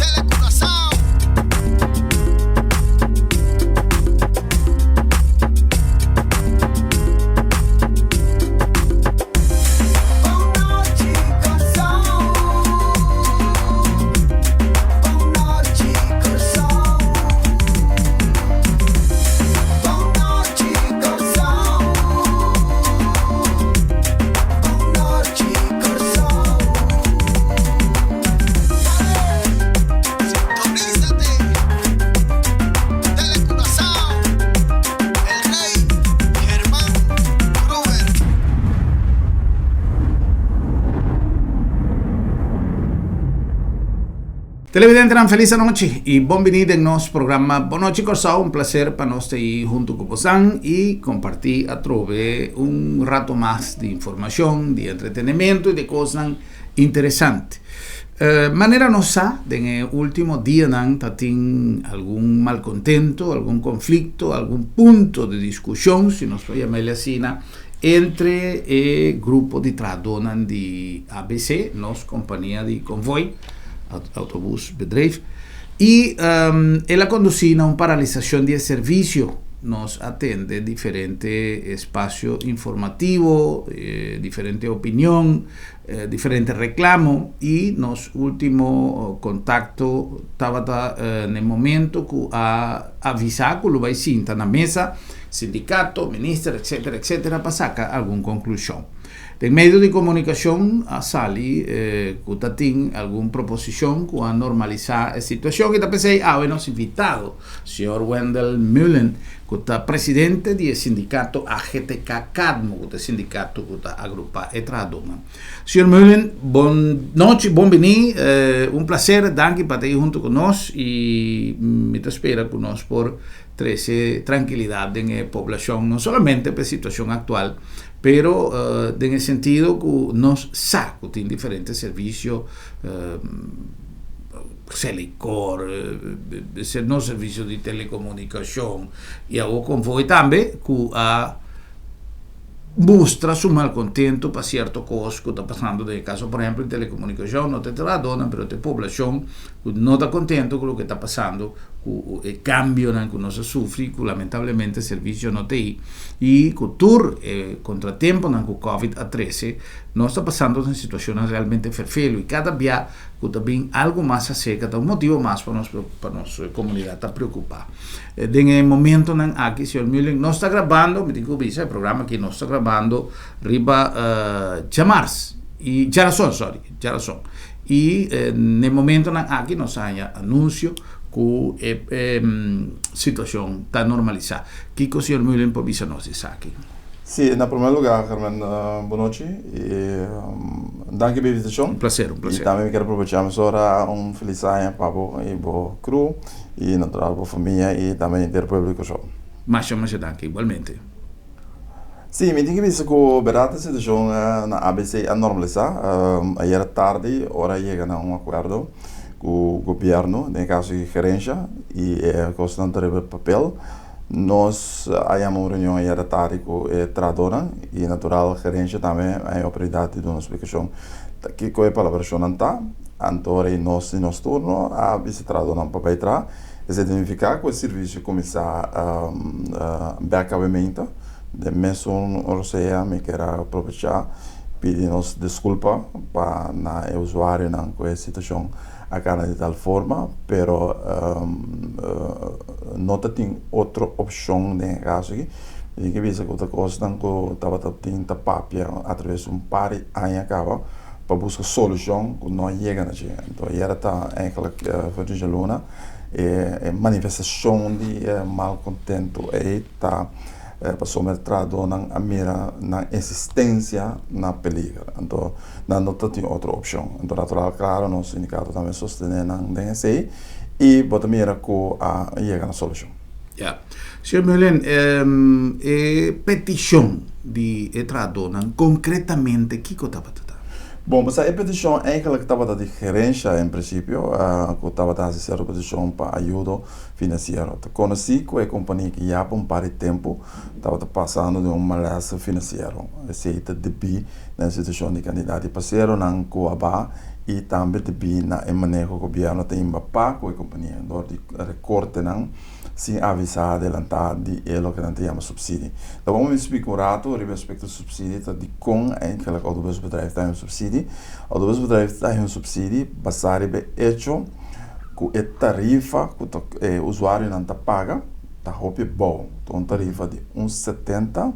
Telecuraçao. Bon nochi Kòrsou. Bon nochi Kòrsou. Bon nochi Kòrsou. Bon nochi Kòrsou. Sintonízate. Telecuraçao. El Rey Germán Gruber. Televidentenan felis anochi y bon bini den nos programa Bon Nochi Kòrsou. Un placer pa nos ta ei hunto ku bosan y comparti atrobe un rato mas di informacion, di entretenimento y di cosnan interesante. Manera nos sa, den e ultimo dianan ta tin algun malcontento, algun conflicto, algun punto di discusion, si nos por yama el asina, entre e grupo di trahadónan di ABC, nos kompania di konvoi, autobus bedrijf, i el a kondusí na un paralisashon di e servisio. Nos a tende diferente espasio informativo, diferente opinion, diferente reklamo i nos último kontakto tabata na e momento ku a avisá ku lo bai sinta na mesa Sindikato, minister, etcetera, etcetera, pa saka algun konklushon. Den medio di komunikashon a sali ku ta tin algun proposishon ku a normalisá e situashon i ta p'esei awe nos invitado, señor Wendell Mullen, ku ta presidente di e sindikato AGTK Cadmo, ku ta e sindikato ku ta agrupá e trahadónan. Señor Mullen, bon nochi, bon biní, un plaser, danki pa ta ei huntu ku nos i mi ta spera ku nos por trese trankilidat den e poblashon, no solamente pa e situashon aktual, pero den e sentido ku nos sa ku tin diferente servisio, Selikor, nos servisio di telekomunikashon i awor konvoi tambe ku a mustra su malcontento pa cierto cos cu ta pasando den e caso por ehemplo di telecomunicacion no ta e trabahadornan pero ta e poblacion cu no ta contento cu loke ta pasando cu e cambionan cu nos a sufri cu lamentablemente servicio no ta ey y cu tur e contratemponan cu covid a trece nos ta pasando den situacionnan realmente ferfelu y cada bia cu ta bin algo mas acerca ta un motibo mas pa nos pa nos comunidad ta preocupa. Den e momentonan aki, señor Mulling, nos ta grabando, mi tin cu bisa, e programa aki nos ta grabando riba djamars, y djarason, sorry, djarason. Y n'e momentonan aki nos a haña anuncio cu e situacion ta normalisa. Kico señor Mulling por bisa nos di esaki? Sí, na primer lugar, Germen, bon nochi y danki pa e invitacion. Un placer, un placer. Y tambe mi kier aprovecha mesora un feliz aña pa bo y bo crew. Y natural bo famia y tambe henter pueblo di Kòrsou. Masha masha danki igualmente. Sí, mi tin ki bisa ku bèrdat e situashon na ABC a normalisá. Ayera tardi ora a yega na un akuerdo ku gobièrnu, den e kaso di gerensha i e kosnan ta riba papel. Nos a yama un reunion ayera tardi ku e trahadónan i natural gerensha tambe a e oportunidat di duna splikashon ta kiko e palabrashonnan ta. Anto ora i nos di nos turno a bisa trahadónan pa bai traha. Esei ta nifiká ku e servisio kuminsá bèk awe-meinta. Den mesun rosea mi kier a aprovechá pidi nos diskulpa pa na e usuarionan ku e situashon a kana di tal forma, pero no ta tin otro opshon den e kaso aki. Mi tin ke bisa ku ta kosnan ku tabata tin ta papia atraves un par di aña kaba pa buska solushon ku no a yega na dje. Anto ayera ta eigenlijk for di djaluna e manifestashon di e malkontentu ei ta pasobra e trahadónan a mira nan eksistensia na peliger. Anto nan no ta tin otro opshon. Anto natural klaro nos sindikato tambe sostené nan den esei i bo ta mira ku a yega na solushon. Ya. Señor Meulen, e petishon di e trahadónan konkretamente kiko tabata ta? Bon, pasobra e petishon eigenlijk tabata di gerensha en prinsipio, ku tabata hasi sierto petishon pa ayudo finansiero. Ta konosí ku e kompania ki ya pa un par di tempu tabata pasando den un malesa finansiero. Esei ta debí na e situashon di kandidat di paseronan ku a baha i tambe debí na e maneho ku gobièrnu ta himba pa ku e kompania dor di rekortenan sin avisá adelantá di e loke nan ta yama supsidi. Ta bon mi splika un ratu riba e aspekto supsidi ta dikon eigenlijk autobusbedrijf ta haña un supsidi. Autobusbedrijf ta haña un supsidi basá riba e echo ku e tarifa ku ta e usuarionan ta paga ta hopi abou. Ta un tarifa di un 70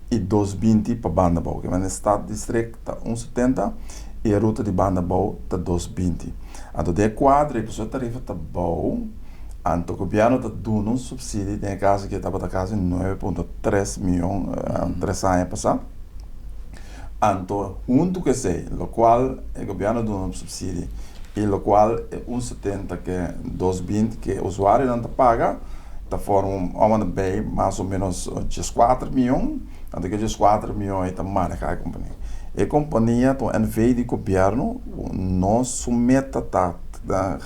i 2,20 pa banda abou. Ke manera stad district ta un 70 i e ruta di banda abou ta 2,20. Anto den e kuadro ei pasobra e tarifa ta abou, anto gobièrnu ta duna un supsidi, den e kaso aki tabata kasi 9,3 mion 3 aña pasá. Anto huntu ku esei, lokual e gobièrnu duna un supsidi i lokual e un 70 ke 2,20 ke usuarionan ta paga, ta forma un om en bij mas o menos 14 mion. Anto ke 14 mion ei ta manehá e kompania. E kompania ta un NV di gobièrnu, no su meta ta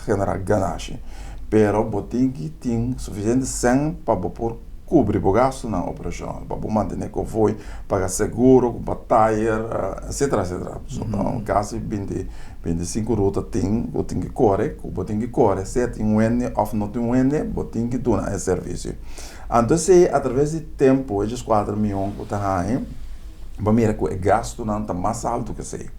generá ganashi, pero bo tin ki tin sufisiente sèn pa bo por kubri bo gastunan operashonal, pa bo mantené konvoi, paga seguro, kumpra tayer, etsetera, etsetera. So ta kasi 25 ruta tin ku tin ki kore, ku bo tin ki kore sea tin wende òf no tin wende, bo tin ki duna e servisio. Anto esei atraves di tempu e 14 mion ku ta haña, bo mira ku e gastunan ta mas altu ku esei.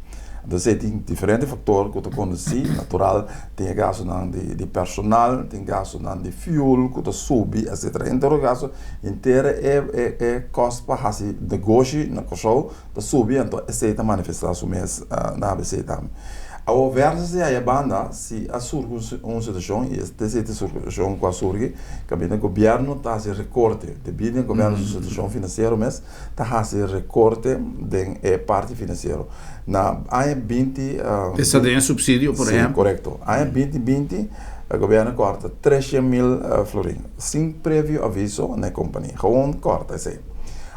Anto esei tin diferente faktor ku ta kondusí, natural tin e gastunan di personal, tin gastunan di fuel ku ta subi, etsetera. En todo kaso henter e kost pa hasi negoshi na Kòrsou ta subi, anto esei ta manifestá su mes na ABC tambe. Awor versus di aya banda si a surgi un situashon i esei ta e situashon ku a surgi kaminda gobièrnu ta hasi rekorte debí den gobièrnu su situashon finansiero mes ta hasi rekorte den e parti finansiero. Na aña 20 Esta den e supsidio por ehempel? Si, korekto. Aña 2020 gobièrnu kòrta 300 mil florin sin previo aviso na e kompania. Gewoon kòrta esei.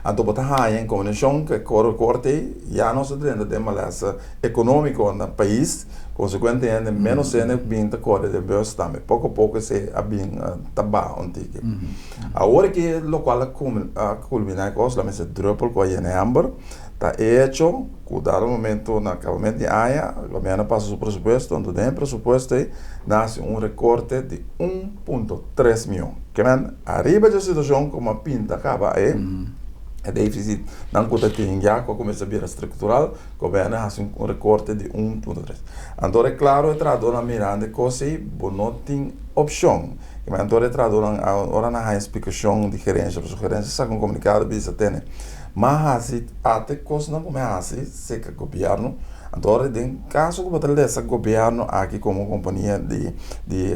Anto bo ta haña en kombinashon ku e rekorte ei ya nos a drenta den malesa ekonómiko na pais, konsekuentemente ménos hende bin ta kore den bus tambe. Poko poko esei a bin ta baha un tiki. Awor aki lokual a kulminá e kos, la mester drùpel ku a yena e hamber, ta e echo ku dado momento na akabamentu di aña gobièrnu a pasa su presupuesto, anto den e presupuesto ei nan hasi un rekorte di 1,3 mion. Ke men ariba dje situashon komo a pinta kaba e defisit nan ku ta tin ya ku a kuminsá bira struktural, gobièrnu a hasi un rekorte di 1,3. Anto ora e klaro e trahadónan mirando e kos ei bo no tin opshon. Ke men anto ora e trahadónan ora nan haña splikashon di gerensia pasobra gerensia saka un komunikado bisa tene m'a hasi ate kosnan ku mi a hasi seka gobièrnu. Anto ora den kaso ku bo ta lesa gobièrnu aki komo kompania di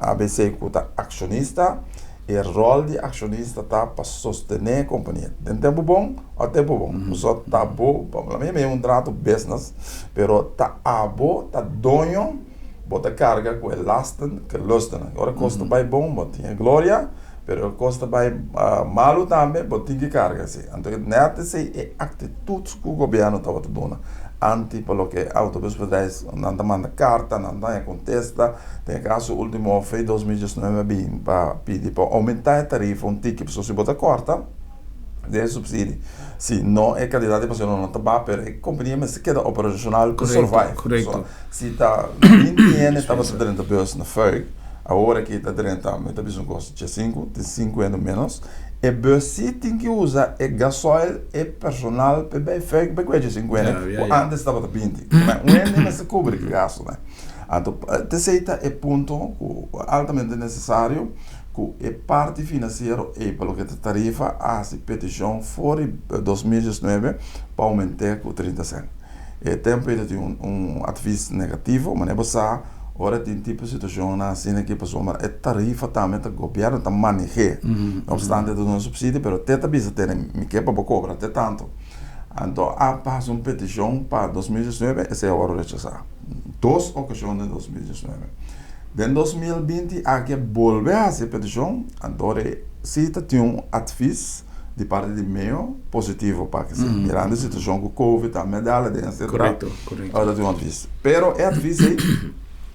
ABC ku ta akshonista, e ròl di akshonista ta pa sostené e kompania den tempu bon òf tempu bon. Pasobra ta bo, la mi un trato business, pero ta abo ta doño, bo ta karga ku e lasten ku e lustennan. Ora kos ta bai bon bo tin e gloria, pero ora kos ta bai malu tambe bo tin ki karga esei. Anto nèt esei e aktitut ku gobièrnu tabata duna anti pa loke autobusbedrijf nan ta manda karta, nan ta haña kontesta. Den e kaso ultimo fe 2019 a bin pa pidi pa oumentá e tarifa un tiki pasobra si bo ta kòrta den e supsidi si no e kantidat di pasaheronan no ta baha pero e kompania mester keda operashonal pa survive. So si ta 20 hende tabata drenta bus na Fuik awor aki ta drenta mi ta bisa un kos 15 tin 5 hende menos e bus si tin ki usa e gasoil e personal pa e bai Fuik pa e kuechi 5 hende ku antes tabata 20 un hende mester kubri ki gastunan. Anto esei ta e punto ku altamente nesesario ku e parti finansiero ei pa loke ta tarifa a hasi petishon for di 2019 pa oument'é ku 30 sènt. E tempu ei ta tin un advis negativo, manera bo sa ora tin tipo situashonnan asina aki pasobra e tarifa tambe ta gobièrnu ta maneh'é, no opstante ta duna supsidio pero te ta bisa tene mi ke pa bo kobra te tantu. Anto a hasi un petishon pa 2019 esei a wòrdu rechasá. Dos okashon den 2019. Den 2020 aki a bolbe hasi e petishon, anto e si ta tin un advis di parti di meo positivo pa kese. Mirando e situashon ku covid a medala den etcetera. Korekto, korekto. Ora tin un advis. Pero e advis ei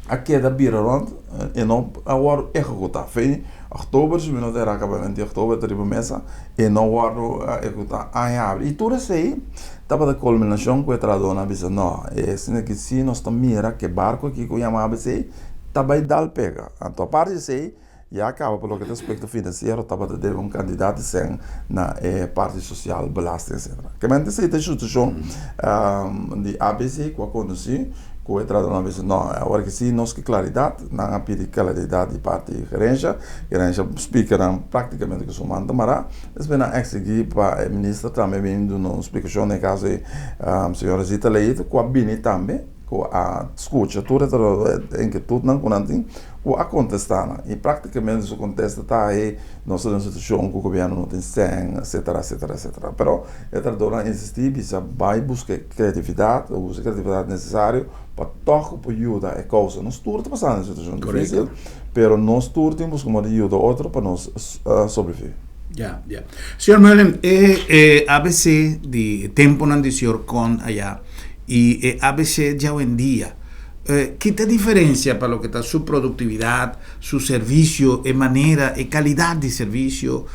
a keda bira rònt e no a wòrdu ehekutá. Fei òktober si mi no ta erá akabamento di òktober ta riba mesa e no wòrdu ehekutá aña abri. I tur esei. Tabata kulminashon ku e trahadónan a bisa, No, e asina ki si nos ta mira ku e barku aki ku yama ABC ta bai dal pega. Anto aparte di esei, ya kaba pa loke ta aspekto finansiero tabata debe un kantidat di sèn na e parti sosial, belasting etcetera. Kemente esei ta e situashon di ABC ku a kondusí ku e trahadónan a bisa, No, awor ki si nos ke klaridat. Nan a pidi klaridat di parti gerensha, gerensha spika nan praktikamente ku su man ta mará. Despues nan a eksigí pa e minister tambe bin duna un splikashon den e kaso di señora Zita Leito ku a bini tambe ku a skucha tur e inkietutnan ku nan tin ku a kontestá nan i praktikamente su kontesta ta hey nos ta den un situashon ku gobièrnu no tin sèn etsetera etsetera etsetera pero e trahadornan a insistí bisa bai buska e kreatividat buska e kreatividat nesesario pa tòg por yuda e kousa nos tur ta pasando den situashon difísil Pero nos tur tin busca modo di yuda otro pa nos sobrevivi. Ya, ya. Señor Merlin, e e ABC di temponan di señor Con aya y e ABC di awendia, ki ta diferencia pa loke ta su productividad, su servicio, e manera, e calidad di servicio?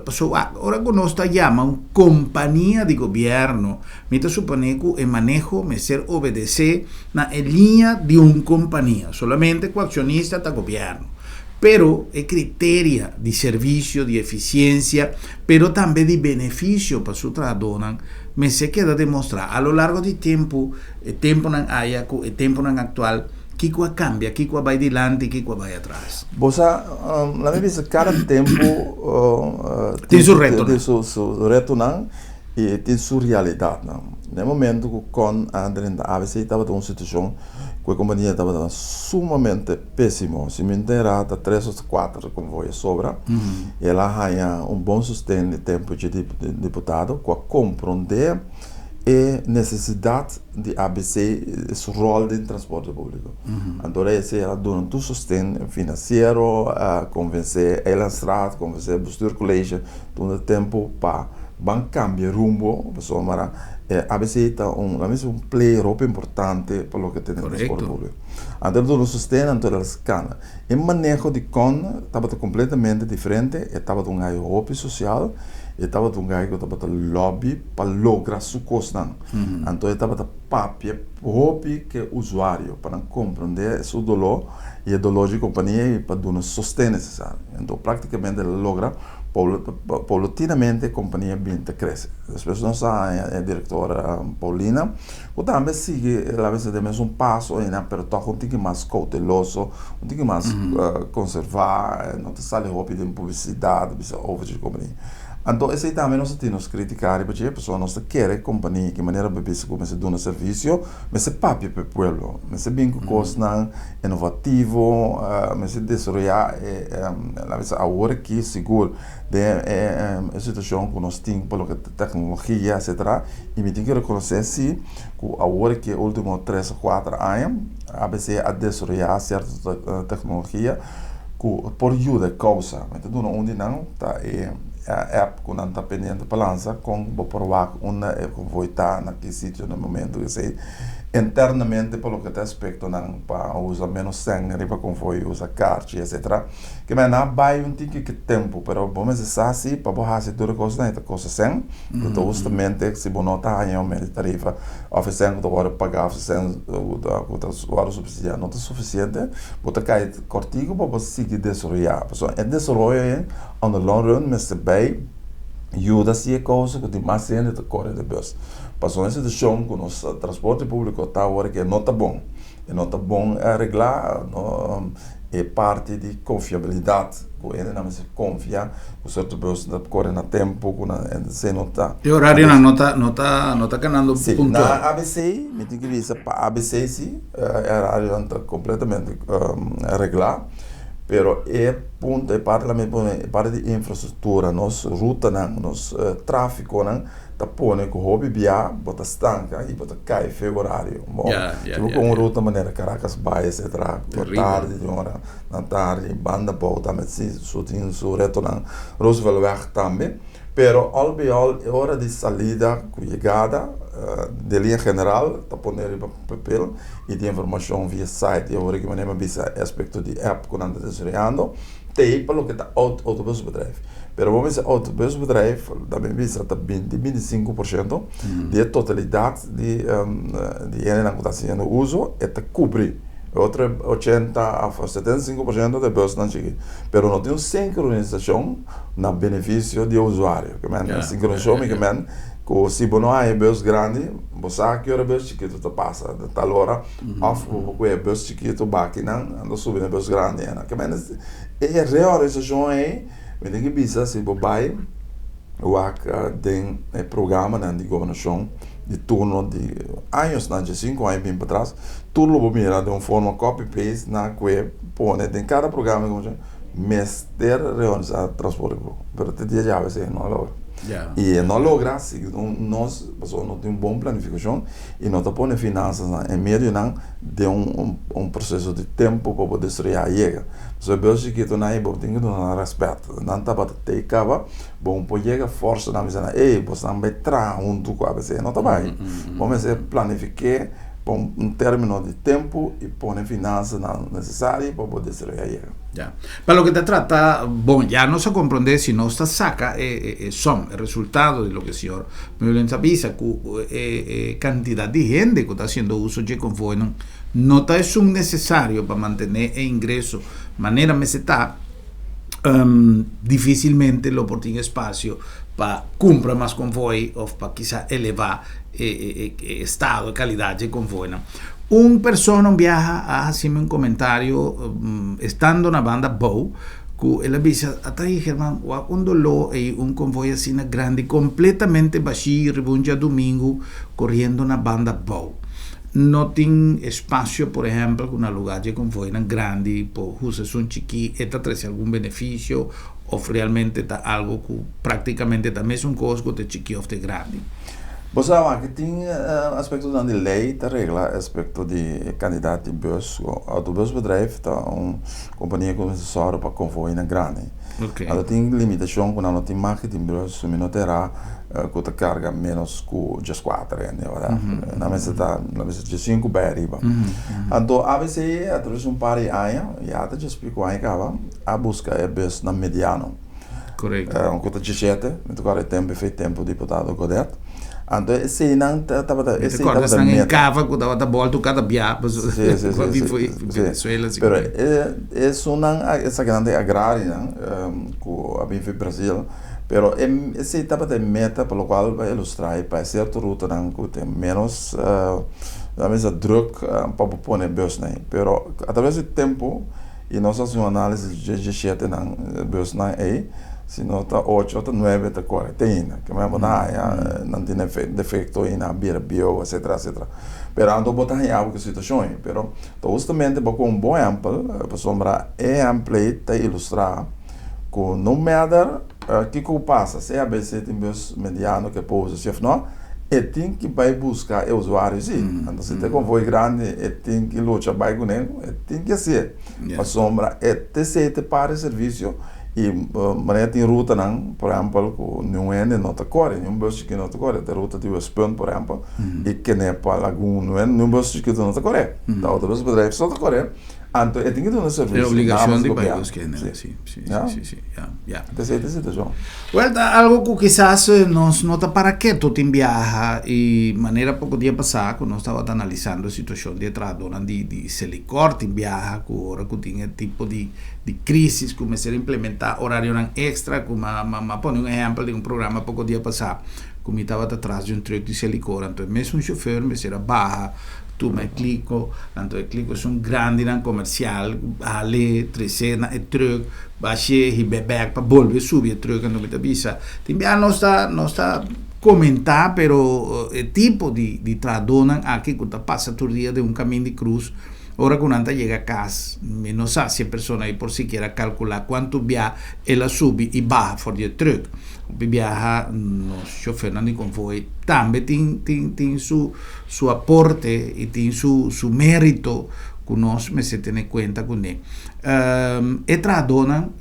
Pasobra ora cu nos ta yama un compania di gobierno, Mi ta suponé ku e maneho mester obedesé na e liña di un kompania, solamente ku akshonista ta gobièrnu. Pero e kriteria di servisio, di efisiensia, pero tambe di benefisio pa su trahadónan mester keda demostrá a lo largo di tempu, e tempunan aya ku e tempunan aktual, kiko a kambia, kiko a bai dilanti, kiko a bai atras. Bo sa, laat mi bisa kada tempu tin su retonan. Tin su retonan. I tin su realidatnan. Na e momento ku Con a drenta ABC tabata un situashon ku e kompania tabata sumamente pésimo. Si mi no ta erá ta tres òf kuater konvoi a sobra. El a haña un bon sosten di tempu dje diputado ku a komprondé e nesesidat di ABC su ròl den transporte públiko. Anto esei el a duna tur sosten finansiero, a konvensé Eilandstraat, konvensé Bestuurcollege Tuma tempu pa ban kambia rumbo pasobra e ABC ta un la mester un player hopi importante pa loke ta den transporte públiko. Anto el duna sosten anto el kana. E maneho di Con tabata kompletamente diferente, e tabata un gai hopi sosial, e tabata un gai ku tabata lobby pa logra su kosnan. Anto e tabata papia hopi ku e usuario pa nan komprondé su doló i e doló dje kompania i pa duna sosten nesesario. Anto praktikamente el a logra. Paulatinamente e kompania bin ta krese. Despues nos a haña e direktora Paulina ku tambe sigui la mester den mesun paso einan pero tòg un tiki mas kouteloso, un tiki mas konservá, no ta sali hopi den publisidat bisa over dje kompania. Anto esei tambe nos a tin nos kritika riba dje pasobra nos ta kere e kompania ki manera bo bisa ku mester duna servisio mester papia pa e pueblo, mester bin ku kosnan inovativo, mester desaroyá e laat bisa awor aki sigur den e situashon ku nos tin pa loke ta teknologia etcetera i mi tin ku rekonosé si ku awor aki e ultimo tres o kuater aña abc a desaroyá sierto teknologia ku por yuda e kousa. Mi ta duna un di nan ta e app ku nan ta pendiente pa lansa kon bo por wak unda e konvoi ta na ki sitio na momento esei. Internamente pa loke ta aspektonan pa usa menos sèn riba konvoi, usa karchi etcetera. Ke men a bai un tiki ki tempu pero bo mester sa si pa bo hasi tur e kosnan e ta kosta sèn, ku ta hustamente si bo no ta haña un medio tarifa òf e sèn ku ta wòrdu pagá òf e sèn ku ta wòrdu supsidiá no ta sufisiente, bo ta kai kòrtiku pa bo sigui desaroyá. Pasobra e desaroyo ei on the long run mester bai yuda si e kousa ku tin mas hende ta kore den bus. Pasobra e situashon ku nos transporte públiko ta awor aki no ta bon. E no ta bon reglá, no e parti di konfiabilidat ku hendenan mester konfia ku sierto bus ta kore na tempu ku nan esei no ta. E horarionan no ta no ta no ta kanando puntual. Si, na ABC mi tin ki bisa pa ABC si e horarionan ta kompletamente reglá pero e punto e parti la mi pone e parti di infrastruktura nos rutanan nos trafikonan. Ta pone ku hopi bia bo ta stanka i bo ta kai fe orario. Bo si bo pon un ruta manera Caracas bai etcetera bo tardi di ora na tardi banda bou tambe si su tin su retonan Rooseveltweg tambe pero al bi al e ora di salida ku yegada. Den linea general ta pone riba papel y tin informacion via site y awor ki manera mi a bisa e aspecto di app cu nan ta desaroyando ta ey pa loke ta autobusbedrijf. Pero bo mester autobusbedrijf ta mi bisa ta binti 25% di e totalidad di di hendenan cu ta haciendo uso e ta cubri e otro 80 of 75% ta e busnan chiki pero no tin un sincronisacion na beneficio di e usuario. Ke men sincronisacion mi ke men Ku si bo no haña e bus grandi, bo sa ki ora e bus chikitu ta pasa di tal ora, òf bo por kohe e bus chikitu baki nan, anto subi na e bus grandi ena. Ke mende e reorganisashon ei, mi tin ki bisa si bo bai wak den e programanan di gobernashon di turno di añosnan, dje sinku aña bin patras, tur lo bo mira den un forma copy paste nan a kohe pone den kada programa di gobernashon. Mester reorganisá transporte públiko, pero te dia djawe esei no a logra. I e no logra si nos pasobra no tin un bon planifikashon i no ta pone finansasnan e medionan den un proseso di tempu pa bo desaroyá yega. Pasobra e bus chikitonan ei bo tin ku duna nan rèspèt. Nan tabata tei kaba, bo no por yega fòrsa nan bisa nan, ey bosnan bai traha huntu ku abc. No ta bai. Bo mester planifiké pa un término di tempu i pone finansanan nesesario pa bo desaroyá yega. Ya. Pa loke ta trata, bon, ya nos a comprende si nos ta saca e som, e resultado di loke señor Mullins a bisa, cu e cantidad di hende cu ta haciendo uso dje convoynan no ta esun necesario pa mantene e ingreso manera mester ta, dificilmente lo por tin espacio pa cumpra mas convoy of pa kisa eleva e estado, e calidad dje convoynan. Un persona un biaha a hacimi un comentario estando na banda bou cu el a bisa, Ata ei German, wak un doló ei un convoy asina grandi completamente bashí riba un djadumingu coriendo na banda bou. No tin espacio por ehempel cu na lugar dje convoynan grandi por usa esun chikí, e ta trece algun beneficio of realmente ta algo cu practicamente ta mesun cos cu ta chikí of ta grandi? Bo sa wak tin aspektonan di lei ta regla aspekto di e kandidat di bus. Autobusbedrijf ta un kompania ku mester sòru pa konvoinan grandi. Anto tin limitashon ku nan no tin mag di tin bus, mi no ta era ku ta karga ménos ku dieskuater hende whatever. Nan mester ta nan mester diesinku bai ariba. Anto abc atraves un par di aña, ya ta diespiku aña kaba, a buska e busnan mediano. Correcto. Ku ta dishete, mi ta kòrda e tempu, e tempu diputado Godett. Anto eseinan tabata, Mi ta esei kòrda tabata esnan en meta. Cava ku tabata bòltu kada bia, pasobra Sí, sí, ku a sí, bin sí, for sí. Venezuela si Pero ku. e esunnan esakinan ta e agrarionan ku a bin for Brazil, pero e esei tabata e meta pa lokual pa ilustrá i pa e sierto rutanan ku tin ménos nan bisa drùk pa bo pone bùsnan ei. Pero atraves di tempu. I nos hasi un análisis dje djeshete nan busnan ei, si no ta ocho ta nuebe ta kore te ainda. Ke manera bo ta haña nan tin defekto i nan a bira bieu etcetera etcetera. Pero anto bo ta haña bo ku e situashon ei. Pero ta hustamente bo ku un bon ehèmpel pasobra e ehèmpel ei ta ilustrá ku no matter kiko ku pasa sea abc tin bus mediano ke por usa si òf no, e tin ki bai buska e usuario si. Anto si ta e konvoi grandi e tin ki lucha bai kuné, e tin ki hasié. Pasobra e ta esei ta para e servisio i manera tin rutanan por ehèmpel ku niun hende no ta kore, niun bus chikito no ta kore. Ta ruta di Westpunt por ehèmpel i Kenepa, Lagun, niun bus chikito no ta kore. Ta autobusbedrijf so ta kore. Anto e tin ki duna servicio. E obligacion di bai busca hende. Si, si, si, si, ya, ya. Esei ta e situacion. Wel, ta algo cu kisas nos no ta para keto tin biaha y manera poco dia pasa cu nos tabata analisando e situacion di e trahadornan di di Selikor tin biaha cu ora cu tin e tipo di di crisis cu mester implementa horarionan extra cu ma ma ma pone un ehempel di un programa poco dia pasa cu mi tabata tras di un truck di Selikor anto e mesun chofer mester a baha Tuma e kliko, anto e kliko esun grandinan komersial, hale, trese na e trùk, bash'é, hib'é bèk pa bolbe subi e trùk. Anto mi ta bisa, tin bia nos ta nos ta komentá, pero e tipo di di trahadónan aki ku ta pasa tur dia den un kamin di krus, ora ku nan ta yega kas, mi no sa si e persona ei por sikiera kalkulá kuantu bia el a subi i baha for di e trùk. Hopi biaha nos shofernan di konvoi tambe tin tin tin su su aporte y tin su su merito cu nos mester tene cuenta cune. E trahadornan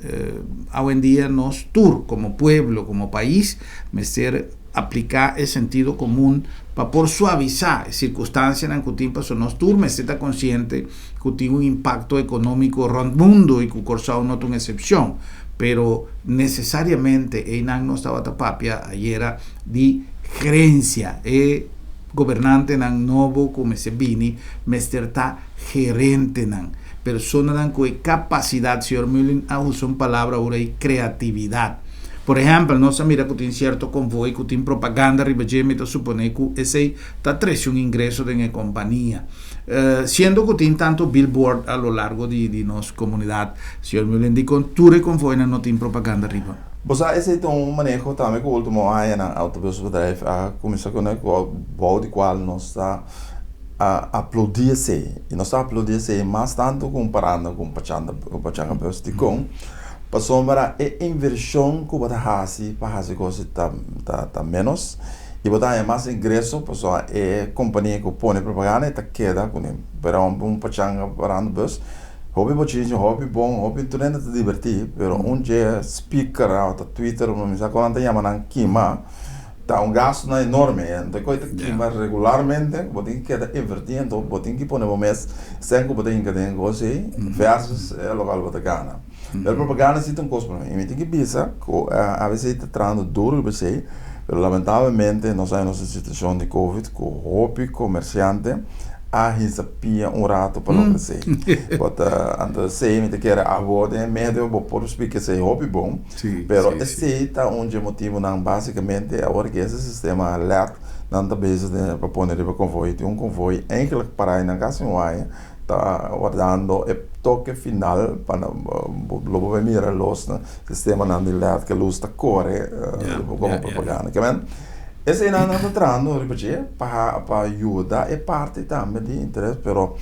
awendia nos tur como pueblo como pais mester aplica e sentido comun. pa por suavisá e sirkunstansianan ku tin pasobra nos tur mester ta konsiente ku tin un impakto ekonómiko rònt mundu i ku Kòrsou no ta un eksepshon. Pero nesesariamente einan nos tabata papia ayera di gerensia. E gobernantenan nobo ku mester bini mester ta gerentenan, personanan ku e kapasidat, señor Mulin a usa un palabra ora ei, kreatividat. Por ehèmpel, nos a mira ku tin sierto konvoi ku tin propaganda riba dje, mi ta suponé ku esei ta trese un ingreso den e kompania. Siendo ku tin tantu billboard a lo largo di di nos komunidat, señor Mulin, dikon tur e konvoinan no tin propaganda riba? Bo sa esei ta un maneho tambe ku ultimo añanan Autobusbedrijf a kuminsá kuné ku bou di kual nos ta a aplaudí esei i nos ta aplaudí esei mas tantu komparando ku un pachanda ku pachanga bus dikon pasobra e invershon ku bo ta hasi pa hasi kos ta ta ménos i bo ta haña mas ingreso pasobra e kompania ku pone propaganda e ta keda kuné pero un pachanga parando bus hopi bochinchi hopi bon hopi tur hende ta dibertí pero un dje speaker òf ta twitter mi sa kon nan ta yama nan kima. Ta un gastunan enorme, anto ku e ta kima regularmente, bo tin ki keda invertí, anto bo tin ki pone bo mes sèn ku bo ta hinka den e kos ei versus e lokual bo ta gana. Pero propaganda si ta un kos pa mi. I mi tin ki bisa ku abc ta trahando duru riba esei, pero lamentablemente nos a nos situashon di covid ku hopi komersiante a hisa pia un rato pa logra esei. But anto esei mi ta kere abo den e medio bo por splika esei hopi bon. Pero esei ta un dje motibunan básikamente awor ku ese sistema led nan ta bezig den pa pone riba konvoi. Tin un konvoi eigenlijk pará einan kasi un aña ta wardando e toke final pa nan lo bo bai mira los sistemanan di led ku lus ta kore komo propaganda. Ke men eseinan nan ta trahando riba dje pa pa yuda e parti tambe di interes pero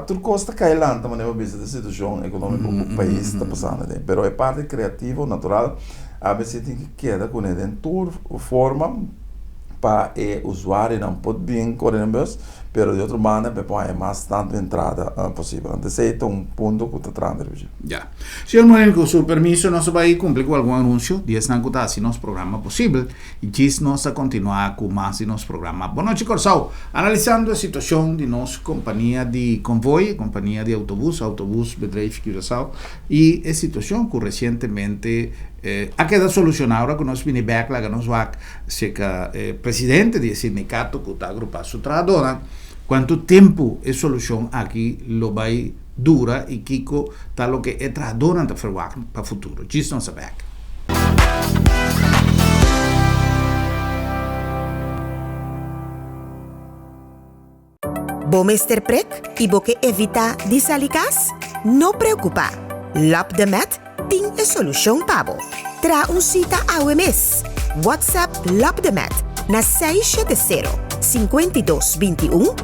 Tur kos ta kai lanta manera bo bisa di situashon ekonómiko ku pais ta pasando aden. Pero e parti kreativo natural abc tin ki keda kuné den tur forma pa e usuarionan por bin kore den bus, pero di otro banda pa e por haña mas tantu entrada posibel. Anto esei ta un punto ku ta trahando riba dje. Ya. Señor Moreno, ku su permiso nos a bai kumpli ku algun anunsio di esnan ku ta hasi nos programa posibel. I djis nos a kontinuá ku mas di nos programa Bon Nochi Kòrsou, analisando e situashon di nos kompania di konvoi, e kompania di autobus, Autobus Bedrijf Curaçao, i e situashon ku resientemente a keda solushoná ora ku nos bini bèk laga nos wak serka e presidente di e sindikato ku ta agrupá su trahadónan, kuantu tempu e solushon aki lo bai dura i kiko ta loke e trahadónan ta ferwagt pa futuro. Djis nos a bèk. Bo mester prek i bo ke evitá di sali kas? No preokupá! Lap de Met tin e solushon pa bo. Traha un sita awe mes! WhatsApp Lap de Met na 670 52 21,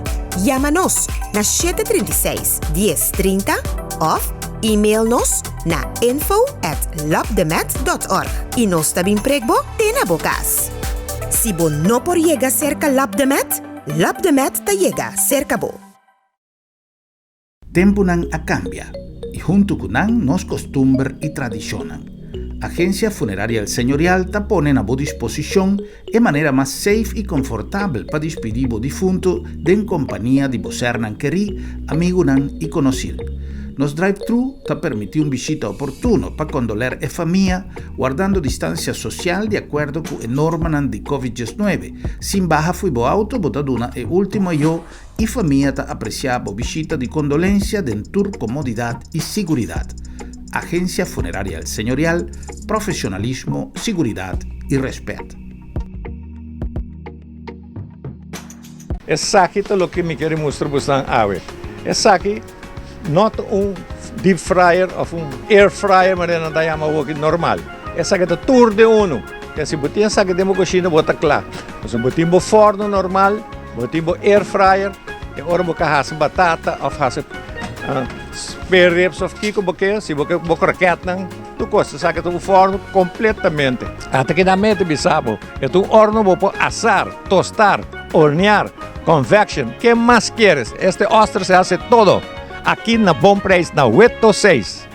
yama nos na 736 10 30 òf email nos na info at lapdemet.org i nos ta bin prek bo te na bo kas. Si bo no por yega serka Lapdemet, Lapdemet ta yega serka bo. Tempunan a kambia i huntu ku nan nos kostumber i tradishonnan. Agensia Funeraria El Señorial ta pone na bo disposishon e manera mas safe i konfortabel pa dispidí bo difuntu den kompania di bo sernan kerí, amigunan i konosir. Nos drive-thru ta permití un bishita oportuno pa kondoler e famia, wardando distansia sosial di akuerdo ku e normanan di Covid 19. Sin baha fo'i bo auto bo ta duna e último ayó i famia ta apresiá bo bishita di kondolensia den tur komodidat i siguridat. Agencia Funeraria El Señorial, profesionalismo, siguridad y respet. Esaki ta loke mi kere mustra bosan awe. Esaki no ta un deep fryer of un air fryer manera nan ta yama awoki normal. Esaki ta tur den unu. Ke si bo tin esaki den bo kushina bo ta kla. Pasobra bo tin bo forno normal, bo tin bo air fryer e ora bo ka hasi batata of hasi Spare ribs of kiko bo ke, si bo ke bo kroketnan, tur kos. Esaki ta un forno kompletamente. Ata ki nan mete bisa bo, e ta un orno bo por asar, tostar, hornear, convection, ke mas kieres? Este oster se hace todo aki na bon prijs na Weto seis.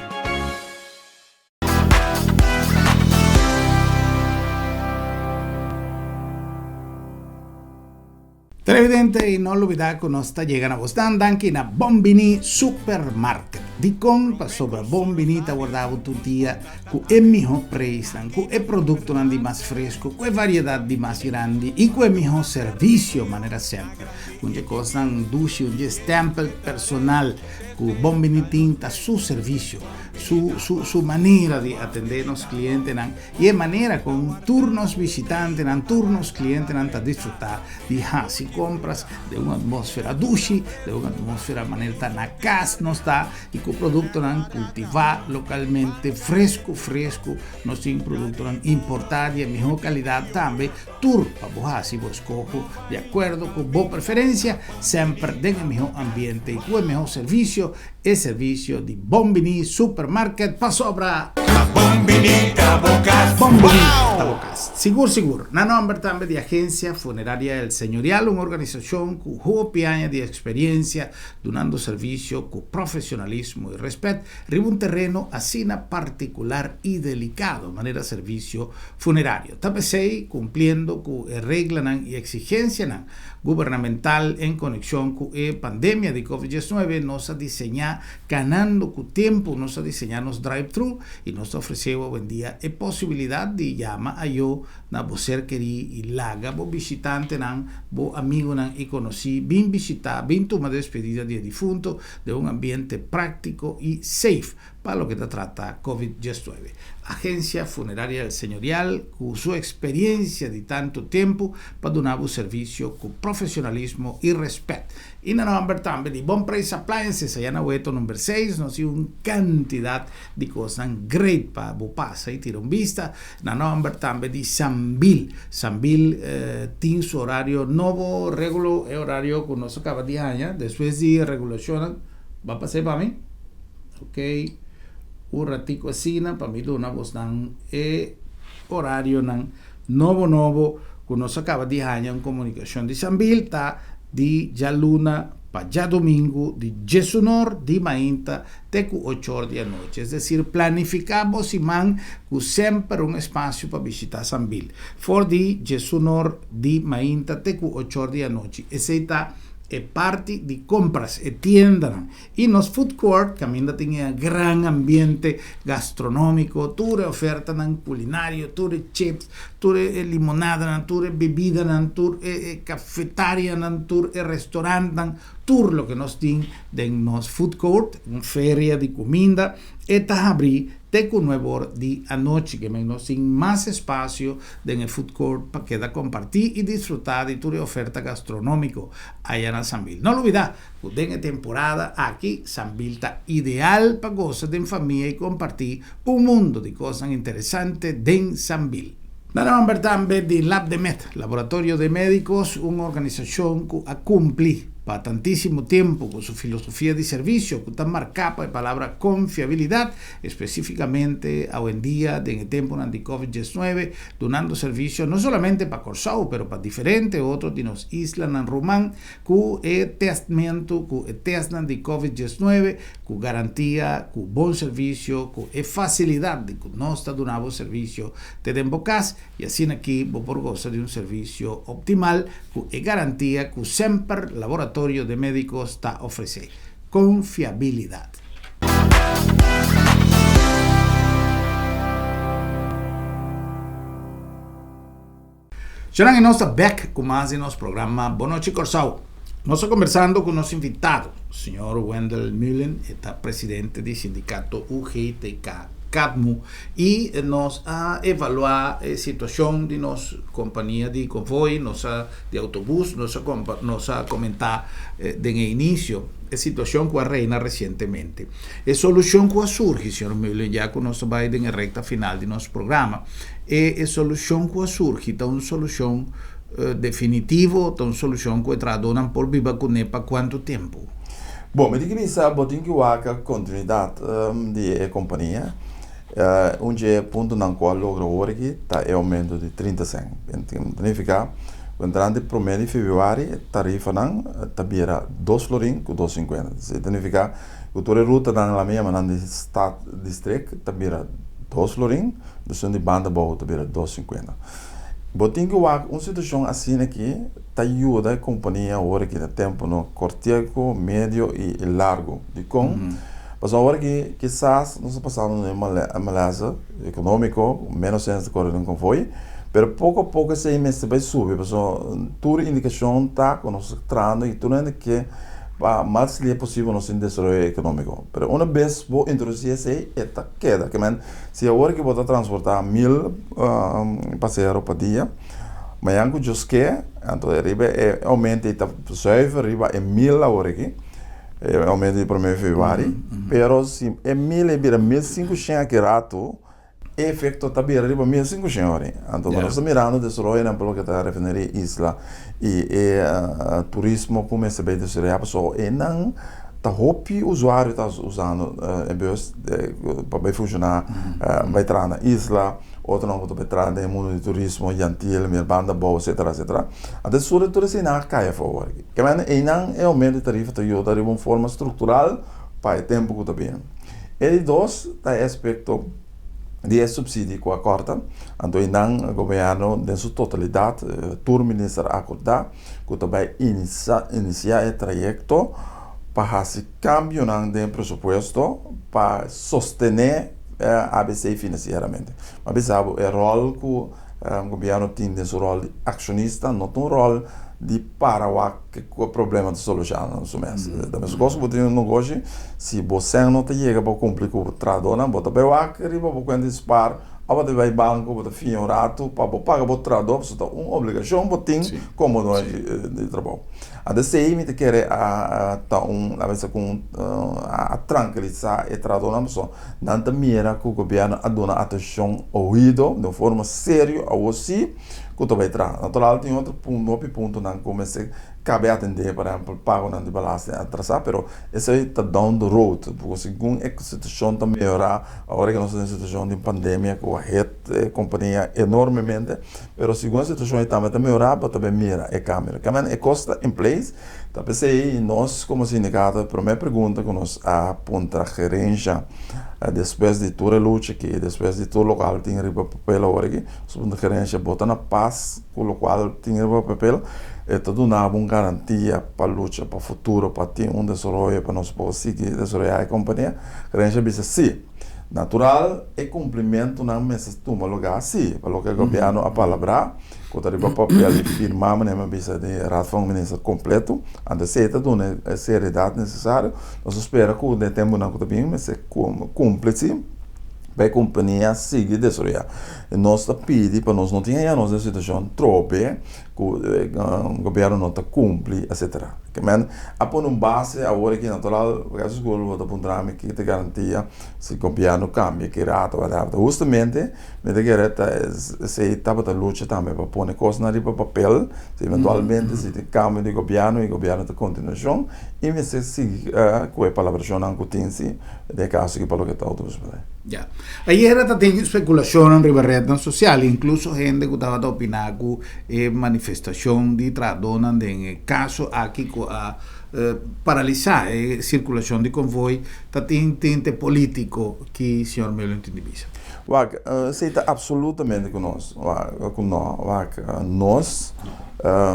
Televidente y no lubida cu nos ta yega na bosnan danki na Bon Bini Supermarket. Dicon? Pasobra Bon Bini ta warda bo tur dia cu e miho prijsnan, cu e productonan di mas fresco, cu e variedad di mas grandi y cu e miho servicio manera semper. Un dje cosnan dushi, un dje stempel personal cu Bon Bini tin ta su servicio, su su su manera di atende nos clientenan y e manera con tur nos bishitantenan, tur nos clientenan ta disfruta di haci compras den un atmosfera dushi, den un atmosfera manera ta na cas nos ta y cu productonan cultiva localmente, fresco fresco, nos tin productonan importa di e miho calidad tambe, tur pa bo haci bo escoho di acuerdo cu bo preferencia, semper den e miho ambiente y cu e miho servicio, E servicio di Bon Bini Supermarket pasobra. Bon Bini ta bo cas. Bon Bini ta bo cas. Sigur sigur. Na nomber tambe di Agencia Funeraria El Señorial, un organisacion cu hopi aña di experiencia dunando servicio cu profesionalismo y respet riba un tereno asina particular y delicado manera servicio funerario. Ta p'esey cumpliendo cu e reglanan y exigencianan gubernamental en konekshon ku e pandemia di Covid 19, nos a diseñá Kanando ku Tempu, nos a diseñá nos drive-thru i nos ta ofresé awendia e posibilidat di yama ayó na bo ser kerí i laga bo bishitantenan, bo amigunan i konosí bin bishitá, bin tuma despedida di e difunto den un ambiente práktiko i safe. Pa loke ta trata Covid 19, Agencia Funeraria El Señorial cu su experiencia di tanto tempo pa duna bo servicio cu profesionalismo y respet. Y na nomber tambe di Bon Prijs Appliances aya na Weto number seis nos tin un cantidad di cosnan great pa bo pasa y tira un bista. Na nomber tambe di Sambil. Sambil tin su horario nobo regulo e horario cu nos a caba di haña despues di regulacionnan. Ba pasa pa mi? Ok, un ratico asina pa mi duna bosnan e horarionan nobo nobo cu nos a caba di haña un comunicacion di Sambil ta di djaluna pa djadomingo di djesunor di mainta te cu ochor di anochi. Es decir, planifica bo siman cu semper un espacio pa bishita Sambil for di djesunor di mainta te cu ochor di anochi. Esey ta e parti di compras, e tiendanan. I nos food court kaminda tin e gran ambiente gastronómiko, tur e ofertanan kulinario, tur e chips, tur e limonadanan, tur e bebidanan, tur e kafetarianan, tur e restorantnan, tur loke nos tin den nos food court, un feria di kuminda, e ta habrí te ku nuebe or di anochi. Ke men nos tin mas espasio den e food court pa keda kompartí i disfrutá di tur e oferta gastronómiko aya na Sambil. No lubidá! Ku den e temporada aki Sambil ta ideal pa gosa den famia i kompartí un mundo di kosnan interesante den Sambil. Na nomber tambe di Labdemed, Laboratorio de Médicos, un organisashon ku a kumpli pa tantísimo tempu ku su filosofia di servisio ku ta marká pa e palabra konfiabilidat, espesífikamente awendia den e tempunan di Covid 19, dunando servisio no solamente pa Kòrsou pero pa diferente otro di nos islanan ruman. Ku e tèstmentu, ku e tèstnan di Covid 19, ku garantia, ku bon servisio, ku e fasilidat di ku nos ta duna bo servisio te den bo kas i asina aki bo por gosa di un servisio optimal ku e garantia ku semper Laboratorio de Médicos ta ofresé. Konfiabilidat. Shanan y nos ta bek cu mas di nos programa Bon Nochi Corsou. Nos ta conversando cu nos invitado, señor Wendell Mullen, e ta presidente di sindicato UGTK CADMU y nos a evalua e situacion di nos compania di convoy, nos a di autobus, nos a nos a comenta den e inicio e situacion cu a reina recientemente. E solucion cu a surgi, señor Mullen, ya cu nos ta bay den e recta final di nos programa, E e solushon ku a surgi ta un solushon definitivo, ta un solushon ku e trahadónan por biba kuné pa kuantu tempu? Bon, mi tin ki bisa bo tin ki wak kontinuidat di e kompania. Un dje puntonan ku a logra awor aki ta e oumento di 30 sènt. Ta nifiká ku entrante promé di febrüari e tarifanan ta bira dos florin ku dos sinkuenta. Ta nifiká ku tur e rutanan la mi yama nan di stat district ta bira dos florin. Esun di banda bou ta bira 2,50. Bo tin ku wak un situashon asina aki ta yuda e kompania awor aki na tempunan kortieko, medio i largu. Dikon? Pasobra awor aki kisas nos ta pasando den un malesa ekonómiko, ménos hende ta kore den konvoi, pero poko a poko esei mester bai subi pasobra tur indikashon ta ku nos ta trahando i tur hende ke pa mas lia posibel nos tin desaroyo ekonómiko. Pero una bes bo introdusí esei e ta keda. Si awor ki bo ta transportá mil pasahero pa dia, mañan ku Dios ke, anto riba e oumento ei ta zuiver riba e mil awor aki, e oumento di promé febrüari, pero si e mil ei bira 1500 aki ratu, e efekto ta bira riba 1500 awor. Anto nos ta mirando desaroyonan pa loke ta refineria Isla i e turismo ku mester bai desaroyá pasobra einan Ta hopi usuario ta usando e bus pa bai funciona, bai traha na isla, otronan ku ta bai traha den e mundo di turismo, Yantiel, Mirbanda Bou, etcetera, etcetera. Anto tur tur eseinan a kai afó awor aki. Ke manera einan e aumento di tarifa ta yuda riba un forma structural pa e tempo ku ta bini. E di dos ta e aspecto di e subsidio ku a korta. Anto einan gobierno den su totalidat, tur minister a acorda. ku ta bai inisiá e trayekto pa hasi kambionan den presupuesto pa sostené abc finansieramente. Mi a bisa bo e ròl ku gobièrnu tin den su ròl di akshonista no ta un ròl di para wak ku problema ta solushoná su mes. Ta meskos ku bo tin un negoshi, si bo sèn no ta yega pa kumpli ku bo trahadónan bo ta bai wak riba bo kuenta di spar. Abo ta bai banco, bo ta fia un rato pa bo paga bo trahador, pasobra ta un obligacion bo tin como doño di trabou. Anto esey mi ta kere a ta un, a bisa cu a trankilisa e trahadornan pasobra nan ta mira cu gobierno a duna atencion oido den un forma serio awor si cu ta bai traha. Natural tin otro punto, hopi puntonan cu mester cabe atende, por ehempel pagonan di belasting atrasa, pero esey ta down the road, pasobra segun e situacion ta mehora. Awor ke nos ta den situashon di pandemia ku a hit e kompania enormemente, pero segun e situashon ei tambe ta mehorá, bo ta bin mira e kambio. Kèmen e kos ta in place, ta p'esei nos komo sindikato e promé pregunta ku nos a puntra gerensha despues di tur e lucha aki, despues di tur lokual tin riba papel awor aki, nos a puntra gerensha bo ta na pas ku lokual tin riba papel? E ta duna bo un garantia pa lucha pa futuro pa tin un desaroyo pa nos por sigui desaroyá e kompania? Gerencia bisa si. Natural e cumplimentonan mester tuma lugar si, pa loke gobierno a palabrá, cu ta riba papel y firmá manera mi a bisa di Raad van Minister completo, anto esey ta duna e seriedad necesario. Nos ta spera cu den e temponan cu ta bin mester cumpli si pa e compania sigui desaroyá. Nos ta pidi pa nos no tin haya nos den situacion trobe cu gobierno no ta cumpli etcetera. Ke men a pone un base awor aki natural resto school bo ta puntra mi ki ta garantia si gobierno cambia ki rato whatever. Hustamente mi ta kere ta esey tabata lucha tambe pa pone cosnan riba papel si eventualmente si tin cambio di gobierno y gobierno ta continuacion y mester sigui cu e palabracionnan cu tin si den e caso aki pa loke ta autobus. Ya. Ayera ta tin spekulashonnan riba retnan sosial, inkluso hende ku tabata opiná ku e manifestashon di trahadónan den e kaso aki ku a paralisá e sirkulashon di konvoi ta tin tinte polítiko. Ki señor Meulen tin di bisa? Wak, esei ta absolutamente ku nos. Wak, ku no. Wak, nos,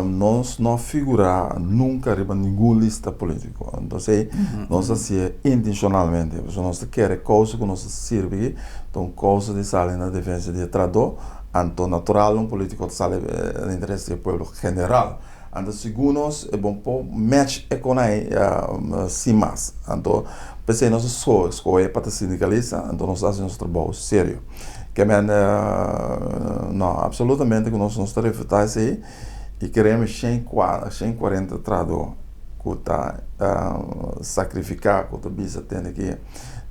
nos no a figurá nunka riba ningun lista polítiko. Entonces, nos a hasié intenshonalmente, pasobra nos ta kere kousa ku nos ta sirbi ta un kousa di sali na defensa di e trahadó, anto natural un polítiko ta sali na interes di e pueblo general. Anto segun nos e bon por match e kon ei sin mas. Anto p'esei nos a skohe pa ta sindikalista, anto nos ta hasi nos trabou serio. Ke men no, absolutamente ku nos nos ta refutá esei i kereme 140 trahadó ku ta sakrifiká, ku ta bisa tende ki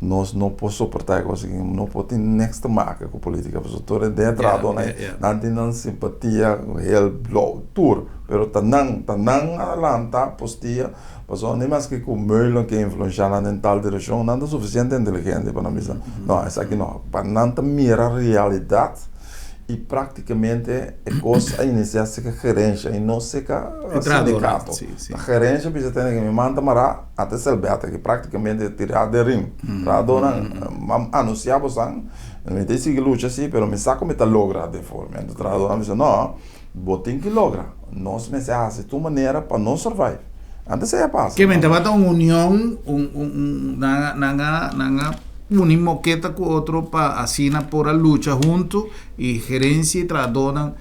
nos no por soportá e kos aki, no por tin niks te maka ku politika pasobra tur e den e trahadónan ei nan tin nan simpatia hel blou tur pero ta nan ta nan a lanta postia pasobra ni maske ku Meulen ke influenshá nan den tal direkshon nan ta sufisiente inteligente pa nan bisa no esaki no pa nan ta mira realidat i praktikamente e kos a inisiá seka gerensha i no seka sindikato gerensha bisa tene ke mi man ta mará. Ata e selbet aki praktikamente tirá den ring. Trahadónan a anunsiá bosan. Mi ta sigui lucha si, pero mi sa ku mi ta logra den forma. Anto trahadónan bisa, no, bo tin ki logra. Nos mester hasi tur manera pa nos survive. Antes esei a pasa. Ke men tabata un union, un, un, un, nan a, nan a, nan a uni moketa ku otro pa asina por a lucha huntu i gerensia i trahadónan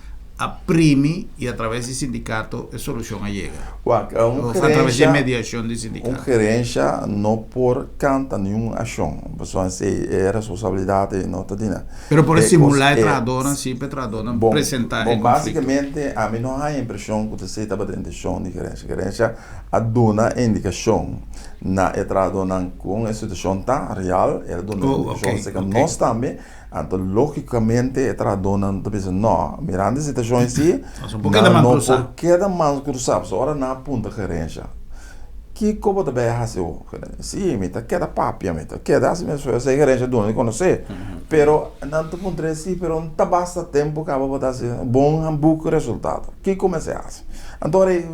a primi i a traves di sindikato e solushon a yega. Wak, un Of a traves di gerencia, mediashon di un sindikato. gerencia no por canta niun accion, pasobra esey e responsabilidad ey no ta di nan. Pero por E cos simula e e, trahadornan si pa e trahadornan bon, presenta e bon, conflicto. basicamente ami no haya impresion cu ta esey tabata intencion di gerencia. Gerencia a duna e indicacion na e trahadornan con e situacion ta real, el a duna e Oh, indicacion ok, acerca ok. nos tambe. Anto lógikamente e trahadónan ta bisa, No, mirando e situashon así, Nos no por keda nan man no krusá. por keda man krusá. Pasobra ora nan a puntra gerensha, Kiko bo ta bai hasi awor? Sí, mi ta keda papia, mi ta keda hasi mi esfuerso. E gerensha duna di konosé. Pero nan ta puntra, Sí, pero no ta basta tempu kaba bo ta hasi bon hambuku resultado. Kiko mester hasi? Anto ora ei,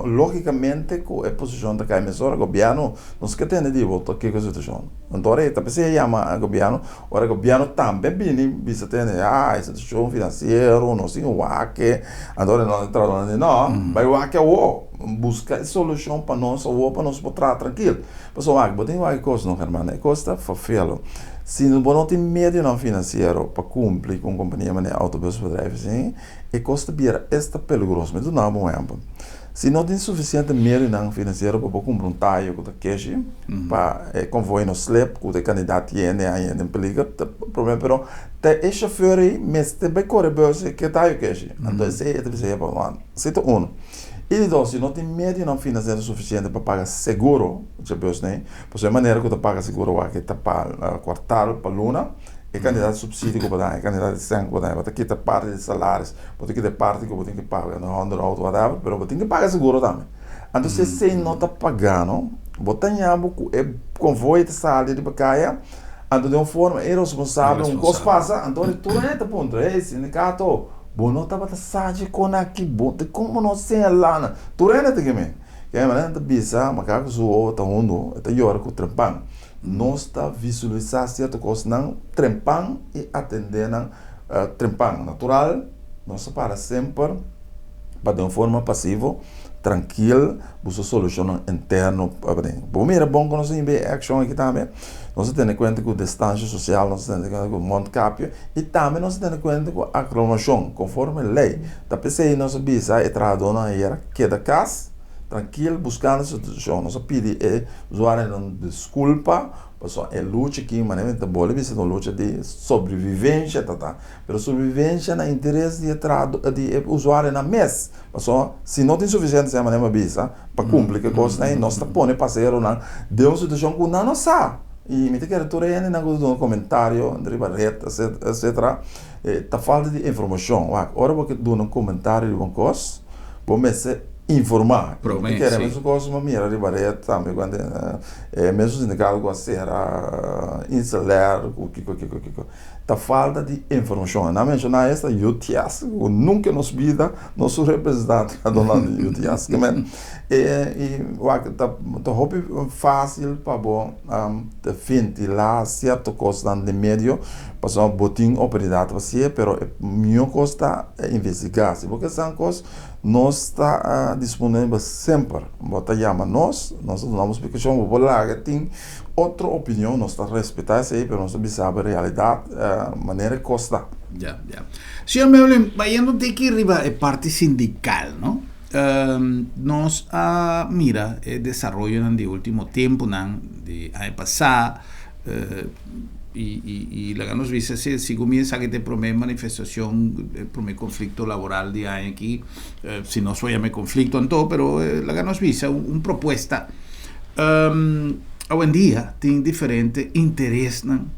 lógikamente ku e posishon ta kai mesora, gobièrnu nos ke tende di bo kiko e situashon. Anto ora ei ta p'esei a yama gobièrnu. Ora gobièrnu tambe bini bisa tende, ah, e situashon finansiero, nos tin wak-e. Anto ora nos trahadónan di, no, bai wak-e awor, buska e solushon pa nos awor pa nos por traha trankil. Pasobra wak, bo tin wak e kos no, hermano, e kos ta ferfelu. Si bo no tin medionan finansiero pa kumpli ku un kompania manera Autobusbedrijf asin, e kos ta bira esta peligroso. Mi ta duna bo un ehèmpel. Si no tin sufisiente medionan finansiero pa bo kumpra un tayo ku ta keshi pa e konvoi no slip ku e kandidat tiene a yende en peliger ta problema pero ta e shofèr ei mester bai kore bus e ke tayo keshi anto esei e ta bisa yeba wak esei ta uno i di dos si no tin medionan finansiero sufisiente pa paga seguro dje busnan ei pasobra e manera ku ta paga seguro wak ta pa kuartal pa luna e kandidat di supsidio ku bo ta haña e kandidat di sèn ku bo ta haña bo ta kita parti di salaris Bo tin kita e parti ku bo tin ki paga na onderhoud whatever, pero bo tin ki paga seguro tambe. Anto si esei no ta pagá no, bo ta ña bo ku e konvoi ta sali riba kaya, anto den un forma irresponsabel un kos pasa, anto tur hende ta puntra, hey sindikato, bo no tabata sa dje kon aki, bo dikon bo no señalá nan? Tur hende ta keme. Keme manera nan ta bisa, makaku su wowo ta hundu, e ta yora ku trempan. Nos ta visualisá sierto kosnan trempan i atendé nan trempan. Natural, nos ta para semper pa den un forma pasivo, trankil, buska solushonnan interno pa aden. Bo mira bon ku nos a himba e akshon aki tambe, nos a tene kuenta ku distansha sosial, nos a tene kuenta ku mondkapje i tambe nos a tene kuenta ku aglomashon konforme lei. Ta p'esei nos a bisa e trahadónan ayera keda kas trankil buskando solushon. Nos a pidi e usuarionan diskulpa pasobra e lucha aki manera mi ta bole bisa ta un lucha di sobrevivencia ta ta pero sobrevivencia na interes di e trahado di e usuarionan mes pasobra si no tin suficiente esei manera mi a bisa pa cumpli ku e cosnan ei nos ta pone pasaheronan den un situacion cu nan no sa y mi ta kere tur e hendenan cu ta duna comentario riba red etcetera ta falta di informacion wak ora bo ke duna un comentario riba un cos bo mester informá. Promé, Mi kere sí. mesun kos mi mira riba red tambe kuando e mesun sindikato ku a sera Inselair ku kiko kiko kiko. Ta falta di informashon. Nan a menshoná esta UTS ku nunka en nos bida nos su representante a duna di UTS. Ke men e i wak ta ta hopi fásil pa bo ta ventilá sierto kosnan den medio pasobra bo tin oportunidat pa hasié pero e mihó kos ta investigá. Si bo ke sa un kos Nos ta disponibel semper. Bo ta yama nos, nos ta duna bo splikashon, bo por laga tin otro opinion, nos ta respetá esei, pero nos ta bisa bo e realidat manera e kos ta. Ya, ya. Señor Meulen, bayendo un tiki riba e parti sindical, no? Nos a mira e desaroyonan di ultimo temponan, di aña pasá, I laga nos bisa si segun mi esaki ta e prome manifestacion, e prome conflicto laboral di aña aki, si nos por yama e conflicto anto, pero laga nos bisa un propuesta. Awendia tin diferente interesnan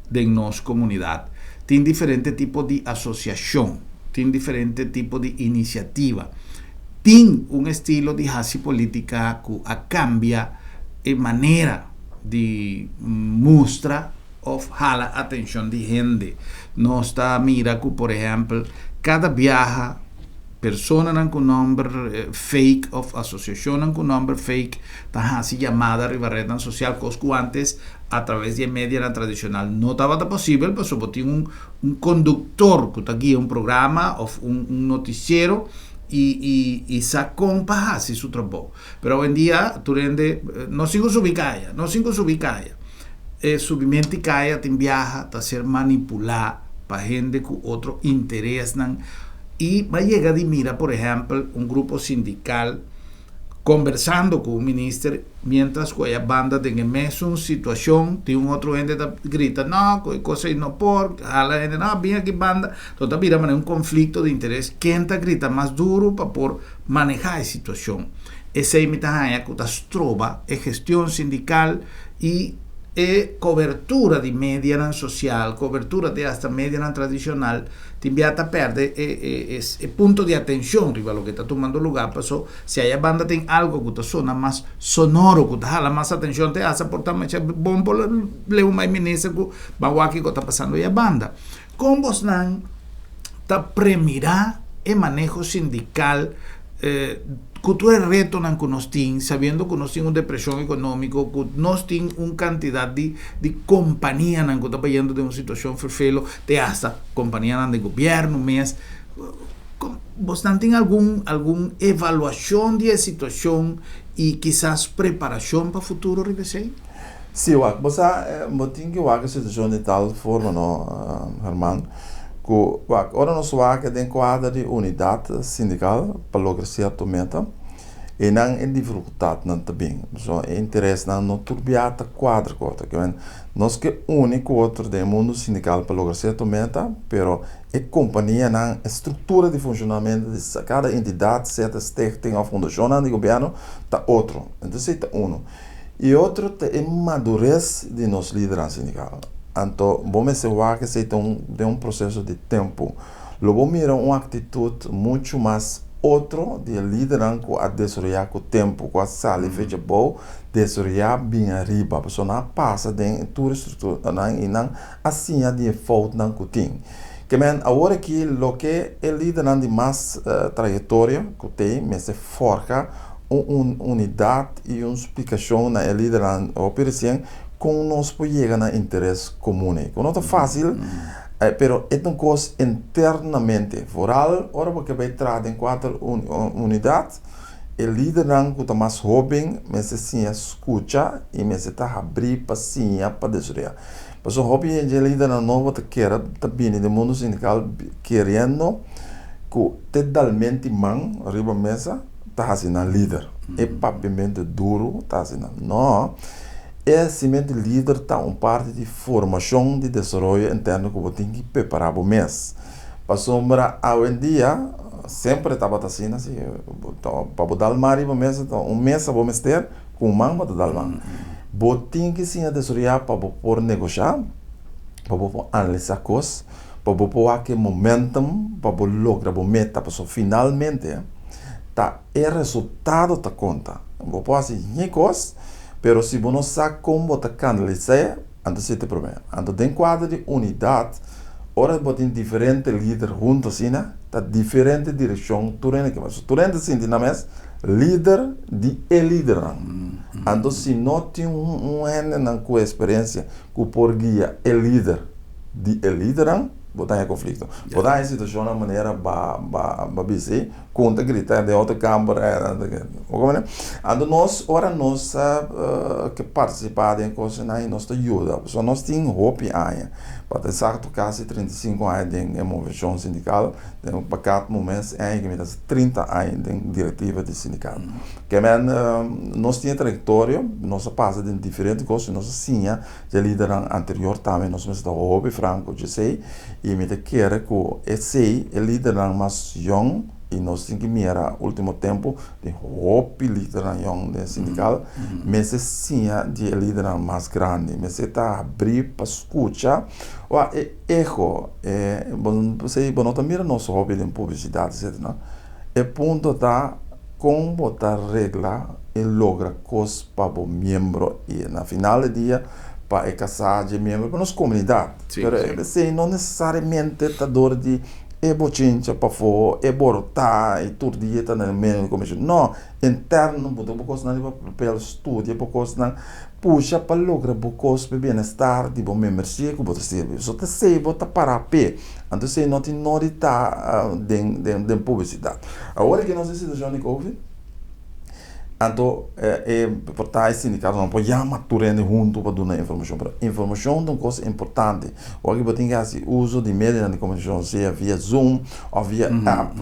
den nos comunidad, tin diferente tipo di asociacion, tin diferente tipo di iniciativa, tin un estilo di haci politica cu a cambia e manera di mustra of hala atencion di hende. Nos ta mira cu, por ehempel, cada biaha personanan cu nomber fake of asociacionnan cu nomber fake ta haci yamada riba rednan social, cos cu antes Atraves di e medianan tradishonal no tabata posibel pasobra bo tin un un konduktor ku ta guia un programa òf un un notisiero i i i sa kon pa hasi su trabou. Pero awendia tur hende no sin ku subi kaya, no sin ku subi kaya. E subimentu di kaya tin biaha ta ser manipulá pa hende ku otro interesnan i bo a yega di mira por ehèmpel un grupo sindikal Kombersando ku un minister mientras ku aya banda den e mesun situashon tin un otro hende ta grita no ku e kos ei no por hala hende no bin aki banda to ta bira manera un konflikto di interes ken ta grita mas duru pa por maneha e situashon esei mi ta haña ku ta stroba e gestion sindikal i e kobertura di medianan sosial kobertura te hasta medianan tradishonal. Tin bia ta perde e e punto di atencion riba loke ta tumando lugar paso si aya banda tin algo cu ta sona mas sonoro cu ta hala mas atencion te hasta por ta masha bon por leu mai minister cu ban wak kico ta pasando aya banda. Con bosnan ta premira e maneho sindical Cu tur e retonan cu nos tin, sabiendo cu nos tin un depresion economico, cu nos tin un cantidad di di companianan cu ta bayendo den un situacion ferfelo, te hasta companianan di gobierno mes, con bosnan tin algun algun evaluacion di e situacion y kisas preparacion pa futuro riba esey? Sí, wak, bo sa, bo tin ki wak e situacion di tal forma no, Herman, cu wak, ora nos wak den cuadro di unidad sindical pa logra cierto meta, eynan e dificultadnan ta bin, pasobra e interesnan no tur bia ta cuadra cu otro. Kimen, nos ke uni cu otro den e mundo sindical pa logra cierto meta, pero e companianan, e structura di funcionamento di cada entidad, sea ta stichting of fundacionnan di gobierno, ta otro. Entonces esey ta uno. E otro ta e madures di nos lidernan sindikal. Anto bo mester wak esei ta un den un proseso di tempu. Lo bo mira un aktitut muchu mas otro di e lidernan ku a desaroyá ku tempu, ku a sali fecha bou, desaroyá bin ariba. Pasobra nan a pasa den tur e strukturanan i nan a siña di e foutnan ku tin. Ke men awor aki loke e lidernan di mas trayektoria ku tei mester forha un unidat i un splikashon na e lidernan hopi resien kon nos por yega na interes komun ei. Ku no ta fásil, pero e ta un kos internamente. Foral ora bo ke bai traha den kuater unidat, e lidernan ku ta mas hóben mester siña skucha i mester ta habrí pa siña pa desaroyá. Pasobra hopi hende e lidernan nobo ta kere ta bini den mundu sindikal keriendo ku te dalmenti man riba mesa ta hasi nan lider. E papiamentu duru ta hasi nan. No, e hasimentu lider ta un parti di formashon di desaroyo interno ku bo tin ki prepará bo mes. Pasobra awendia semper e tabata asina, si pa bo dal man riba mesa ta un mesa bo mester ku un man bo ta dal man. Bo tin ki siña desaroyá pa bo por negoshá, pa bo por analisá kos. Pa bo por wak e momentum pa bo logra bo meta pasobra finalmente ta e resultado ta konta. Bo por hasi ñe kos pero si bo no sa kon bo ta kanalis'é anto si ta e problema. Anto den kuadro di unidat ora bo tin diferente lider huntu asina ta diferente direkshon tur hende ke bai. So tur hende ta sinti nan mes lider di e lidernan. Anto si no tin un hendenan ku eksperensia ku por guia e lider di e lidernan, bo ta haña konflikto. Bo ta haña situashonnan manera ba ba ba bisa ei, ku un ta grita den otro kamber, bo komprende? Anto nos ora nos a ke partisipá den kosnan ei nos ta yuda, pasobra nos tin hopi aña, pa ta eksakto kasi 35 aña den e moveshon sindikal, den pakat momen aña ke mi ta hasi 30 aña den direktiva di sindikato. Ke men nos tin e trayektoria, nos a pasa den diferente kos i nos a siña dje lidernan anterior tambe, nos mester ta hopi franko dje esei i mi ta kere ku esei e lidernan mas yòn i nos tin ki mira ultimo tempu tin hopi lidernan yòn den sindikal mester siña di e lidernan mas grandi, mester ta habrí pa skucha wak e ego e bo no ta mira nos hopi den publisidat etcetera e punto ta. Kon bo ta regla i logra kos pa bo miembro i na final di dia pa e kasá dje miembro pa nos komunidat. Pero esei no nesesariamente ta dor di E bochincha pafó, e borotá i tur dia ta na e medio di komunikashon. No, interno bo ta bo kosnan riba papel, studia bo kosnan, pusha pa logra bo kos pa e bienestar di bo membersia ku bo ta sirbi. So ta esei bo ta pará p'e. Anto esei no tin nodi ta den den publisidat. Awor aki nos den situashon di covid. Anto e por ta e sindikatonan por yama tur hende huntu pa duna informashon, pero informashon ta un kos importante. Ora ku bo tin ke hasi uso di medionan di komunikashon, sea via Zoom òf via app,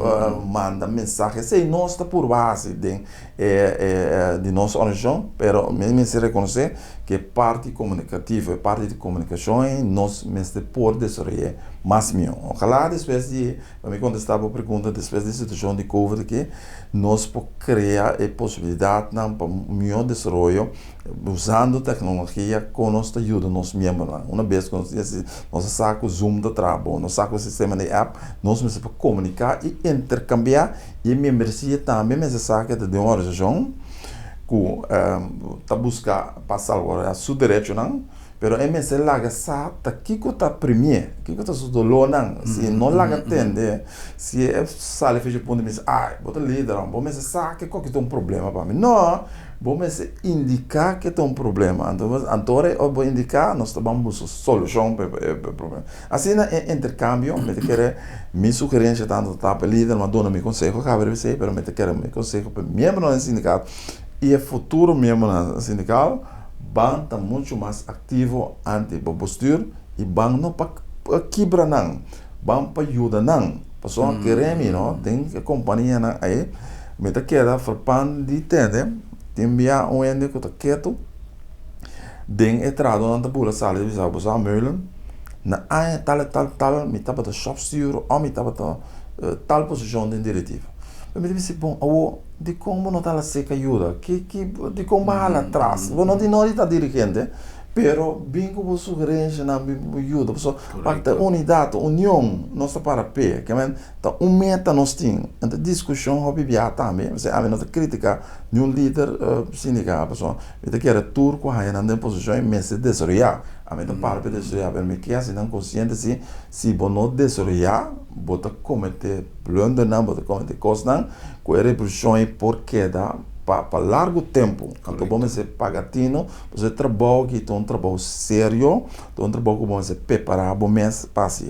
manda mensahe, esei nos ta purba hasi den e di nos organisashon, pero mi mester rekonosé ku e parti komunikativo, e parti di komunikashon ei nos mester por desaroy'é mas mihó. Ojalá despues di Pa mi kontestá bo pregunta, despues di situashon di covid aki, nos por krea e posibilidatnan pa mihó desaroyo usando teknologia kon nos ta yuda nos miembronan. Una bes ku nos tin esei, nos a sa ku Zoom ta traha bon, nos sa ku e sistema di app, nos mester por komuniká i interkambiá i e miembresia tambe mester sa ku e ta den un organisashon ku ta buska pa salvaguardiá su derechonan. Pero e mester laga sa ta kiko ta primié, kiko ta su dolónan. Si e no laga tende, si e sali fecha punto i bisa, ai, bo ta lider, bo mester sa ke koki ta un problema pa mi. No, bo mester indiká ke ta un problema. Anto, anto ora bo indiká, nos ta ban buska solushon pa e problema. Asina e interkambio, mi ta kere mi sugerensia tantu ta pa e lider, mi a duna mi konseho kaba riba esei, pero mi ta kere mi konseho pa e miembronan di sindikato i e futuro miembronan sindikal, Ban ta muchu mas aktivo ante bo bestuur i ban no pa kibra nan, ban pa yuda nan. Pasobra kere mi no, den e kompanianan ei mi ta keda ferpan di tende tin bia un hende ku ta ketu den e tradonan ta bula sali ta bisa bo sa Meulen na aña tal e tal tal mi tabata shopstuur o mi tabata tal posishon den direktiva. Mi ta bisa bon awo. Dikon bo no ta laseka yuda? Ki ki dikon bo a hala atras? Bo no tin nodi ta dirigente, pero bin ku bo sugerensianan, bin ku bo yuda. Pasobra wak ta unidat, union nos ta para p'e. Ke men ta un meta nos tin. Anto diskushon hopi biaha tambe. P'esei ami no ta kritika niun lider sindikal pasobra mi ta kere tur ku haña nan den posishon e mester desaroyá. Ami ta para p'e desaroyá, pero mi ke hasi nan konsiente si si bo no desaroyá bo ta kometé blundernan, bo ta kometé kosnan Ku e revolushon ei por keda pa pa largu tempu. Anto bo mester paga tino, pasobra e trabou aki ta un trabou serio, ta un trabou ku bo mester prepará bo mes pa hasi.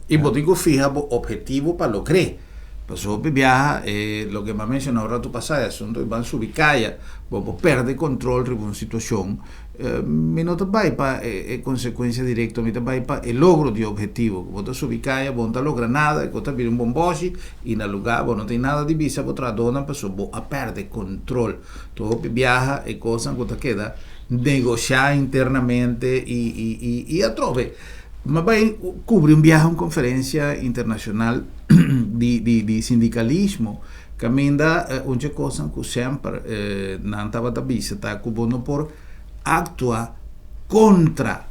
I bo tin ku fiha bo ophetivo pa logr'é. Pasobra hopi biaha e loke mi a menshoná un ratu pasá, e asuntu di ban subi kaya, bo por pèrdè kontrol riba un situashon. Mi no ta bai pa e konsekuensia direkto, mi ta bai pa e logro di e ophetivo. Ku bo ta subi kaya, bo no ta logra nada, e kos ta bira un bomboshi i na lugá bo no tin nada di bisa bo trahadónan pasobra bo a pèrdè kontrol. Tur hopi biaha e kosnan ku ta keda negoshá internamente i i atrobe. Mi a bai kubri un biaha un konferensia internashonal di di di sindikalismo Kaminda un dje kosnan ku semper nan tabata bisa ta ku bo no por aktua kontra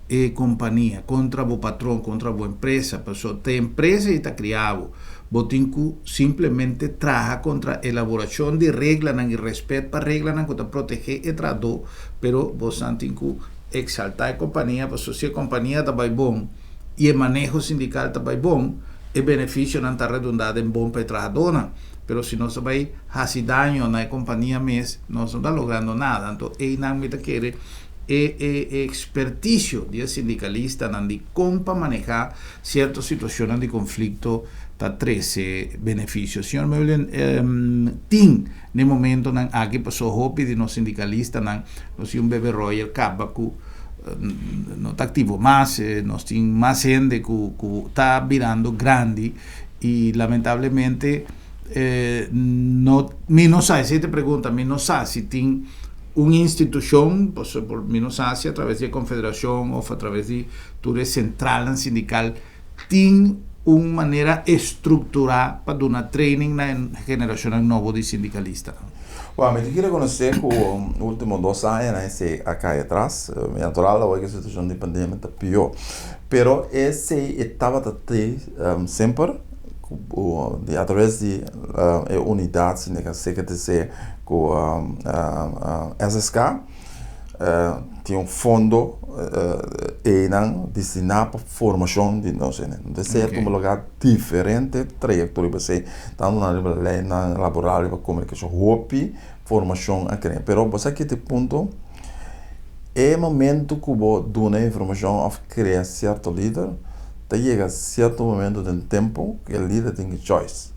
e kompania, kontra bo patron, kontra bo empresa, pasobra ta e empresa ei ta kria bo. Bo tin ku simplemente traha kontra elaborashon di reglanan i rèspèt pa reglanan ku ta protegé e trahadó, pero bosan tin ku eksaltá e kompania, pasobra si e kompania ta bai bon i e maneho sindikal ta bai bon, E beneficionan ta redunda den bon pa e trahadónan, pero si nos ta bai haci daño na e compania mes, nos no ta logrando nada. Anto eynan mi ta kere e e experticio di e sindicalistanan di con pa maneha cierto situacionnan di conflicto ta trece beneficio. Señor Meulen, tin n'e momentonan aki paso hopi di nos sindicalistanan, nos tin un Bebe Royer caba cu no ta aktivo mas, nos tin mas hende ku ku ta birando grandi i lamentablemente no mi no sa, esei ta e pregunta, mi no sa si tin un institushon, pasobra mi no sa si atraves di e konfederashon òf atraves di tur e sentralnan sindikal tin un manera estrukturá pa duna training na e generashonnan nobo di sindikalistanan. Bueno, mi tin ki rekonosé ku último dos añanan esei a kai atras. Natural awor ku e situashon di pandemia ta pió. Pero esei e tabata te semper ku atraves di e unidat sindikal CGTC ku SSK. Tin un fondo einan destiná pa formashon di nos hende. Entonces esei a tuma lugá diferente trayekto riba esei, tantu nan riba leinan laboral, riba komunikashon, hopi formashon a krea. Pero bo sa kiti punto, e momento ku bo duna informashon òf krea sierto lider, ta yega sierto momento den tempu ku e lider tin ki choice.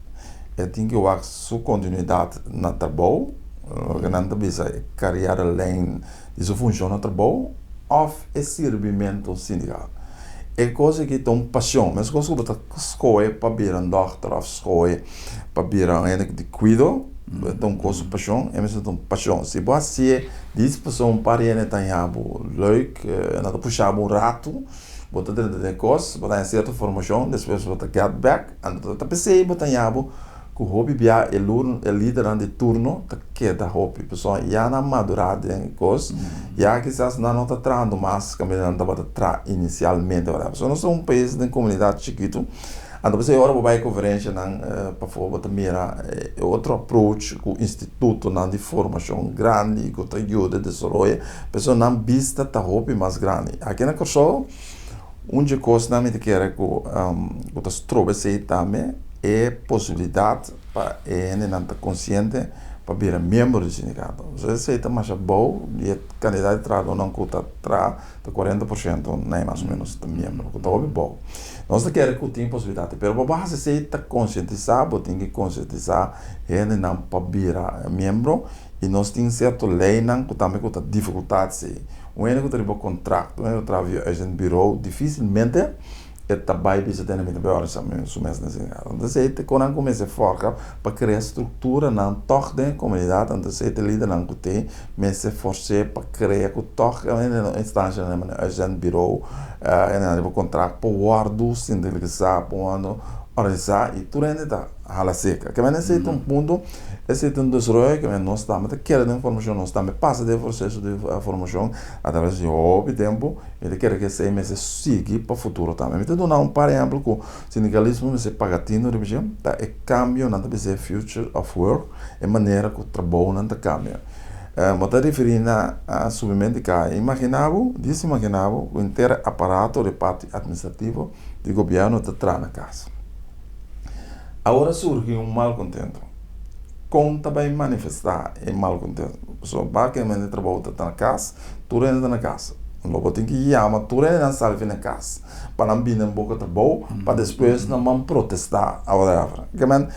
E tin ki wak su kontinuidat na trabou, loke nan ta bisa e kariera lijn di su funshon na trabou, òf e sirbimentu sindikal. E kos aki ta un pasion, meskos ku bo ta skohe pa bira un dòkter òf skohe pa bira un hende di kuido, ta un kos di pasion, e mester ta un pasion. Si bo hasié dis pasobra un par di hende ta haña bo leuk, nan ta pusha bo un ratu, bo ta drenta den e kos, bo ta haña sierto formashon, despues bo ta get back, anto ta p'esei bo ta haña bo ku hopi bia e lur e lidernan di turno ta keda hopi pasobra ya nan madurá den e kos, ya kisas nan no ta trahando mas kaminda nan tabata traha inisialmente pasobra nos ta un pais den komunidat chikitu, anto p'esei ora bo bai e konferenshanan pafó bo ta mira e otro approach ku institutonan di formashon grandi ku ta yuda desaroya pasobra nan bista ta hopi mas grandi. Aki na Kòrsou. Un dje kosnan mi ta kere ku ku ta stroba esei tambe e posibilidat pa e hendenan ta konsiente pa bira miembro di sindikato. So esei ta masha bou di e kantidat di trahadónan ku ta traha ta 40% nei mas o ménos ta miembro ku ta hopi bou. Nos ta kere ku tin posibilidat pero pa bo hasi esei ta konsientisá bo tin ki konsientisá hendenan pa bira miembro i nos tin sierto leinan ku tambe ku ta difikultá esei. Un hende ku ta riba kontrakt, un hende ku ta traha via uitzendbureau, difisilmente e ta bai bisa tene mi ta bai organisá su mes den sindikato. Anto esei ta kon nan kuminsá forka pa krea strukturanan tòg den e komunidat, anto esei ta e lidernan ku tin mester fors'é pa krea ku tòg e hende den instanshanan manera uitzendbureau, hendenan riba kontrakt por wòrdu sindikalisá, por wòrdu organisá i tur hende ta hala seka. Ke manera esei ta un punto. Esei ta un desaroyo ku nos tambe ta kere den formashon, nos tambe pasa den e proseso di formashon atraves di hopi tempu i ta kere ku esei mester sigui pa futuro tambe. Mi ta duna un par ehèmpel ku sindikalismo mester paga tinu riba dje, ta e kambionan ta bisa e future of work, e manera ku trabounan ta kambia. Bo ta referí na subimentu di kaya. Imaginá bo, djis imaginá bo ku henter aparato di parti atministrativo di gobièrnu ta traha na kas. Awor a surgi un malcontento. Con ta bay manifesta e malcontento? Pasobra bacamente trabou ta na cas, tur hende ta na cas. Lo bo tin ki yama tur hende nan sali fi na cas pa nan bini nan boca trabou pa despues nan ban protesta o whatever. Ke men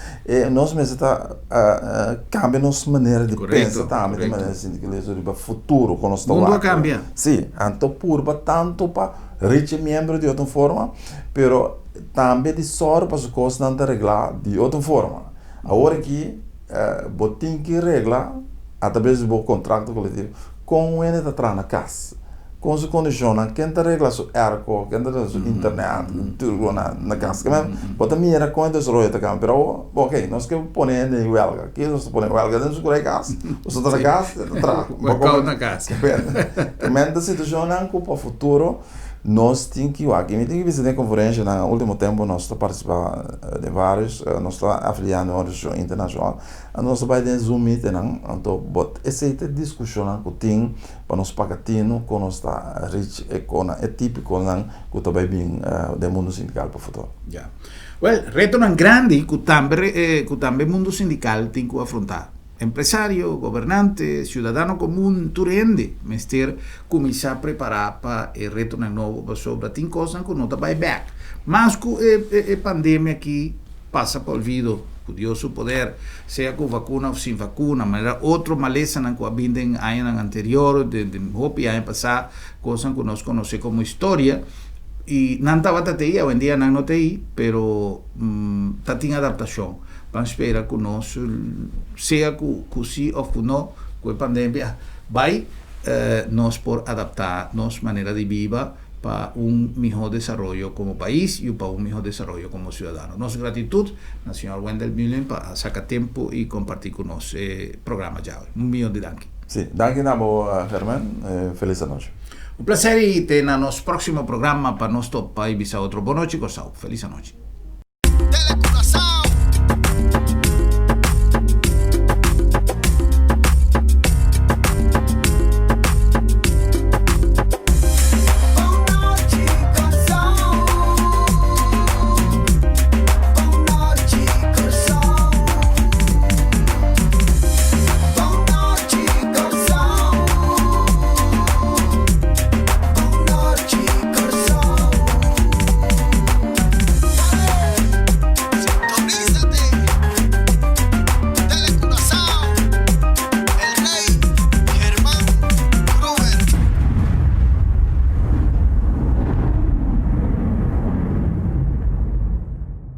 nos mester ta cambia nos manera di pensa tambe di manera sindicalismo riba futuro con nos ta wak. Mundo a cambia. Si, anto purba tanto pa rechi miembro di otro forma, pero Tambe di sòru pa su kosnan ta reglá di otro forma. Awor aki bo tin ki regla atraves di bo kontrakto kolektivo kon un hende ta traha na kas, kon su kondishonnan, ken ta regla su airco, ken ta regla su internet, tur ku na kas. Bo ta mira kon e desaroyo ta kambia, pero awor, ok, nos ke pone hende den wèlga. Ke nos ta pone wèlga den su kura e kas? Boso ta na kas, e ta traha. Workout na kas. Kimen ta situashonnan ku pa futuro. Nos tin ki wak. I mi tin ki bisa den konferenshanan, ultimo tempu nos ta partisipá den vários, nos ta afiliá na un organisashon internashonal, anto nos ta bai den Zoom meetingnan, anto bot esei ta e diskushonnan ku tin pa nos paga tinu kon nos ta reach e konan, e típikonan ku ta bai bin den mundu sindikal pa futuro. Ya. Wèl, retonan grandi ku tambe ku tambe mundu sindikal tin ku afrontá. Empresario, gobernante, ciudadano comun, tur hende mester cuminsa prepara pa e retonan nobo pasobra tin cosnan cu no ta bay bek. Mas cu e e pandemia aki pasa pa olvido, cu Dios su poder, sea cu vacuna of sin vacuna, manera otro malesanan cu a bin den añanan anterior, den den hopi aña pasa, cosnan cu nos conoce como historia, y nan tabata t'ey, awendia nan no t'ey, pero ta tin adaptacion. Ban spera ku nos sea ku ku si òf ku no ku e pandemia bai nos por adaptá nos manera di biba pa un mihó desaroyo komo pais i pa un mihó desaroyo komo siudadano. Nos gratitut na señor Wendell Mullen pa a saka tempu i kompartí ku nos e programa djawe. Un miyon di danki. Sí, danki na bo Germen. Felis anochi. Un plaser i te na nos próksimo programa pa nos topa i bisa otro. Bon nochi Kòrsou. Felis anochi.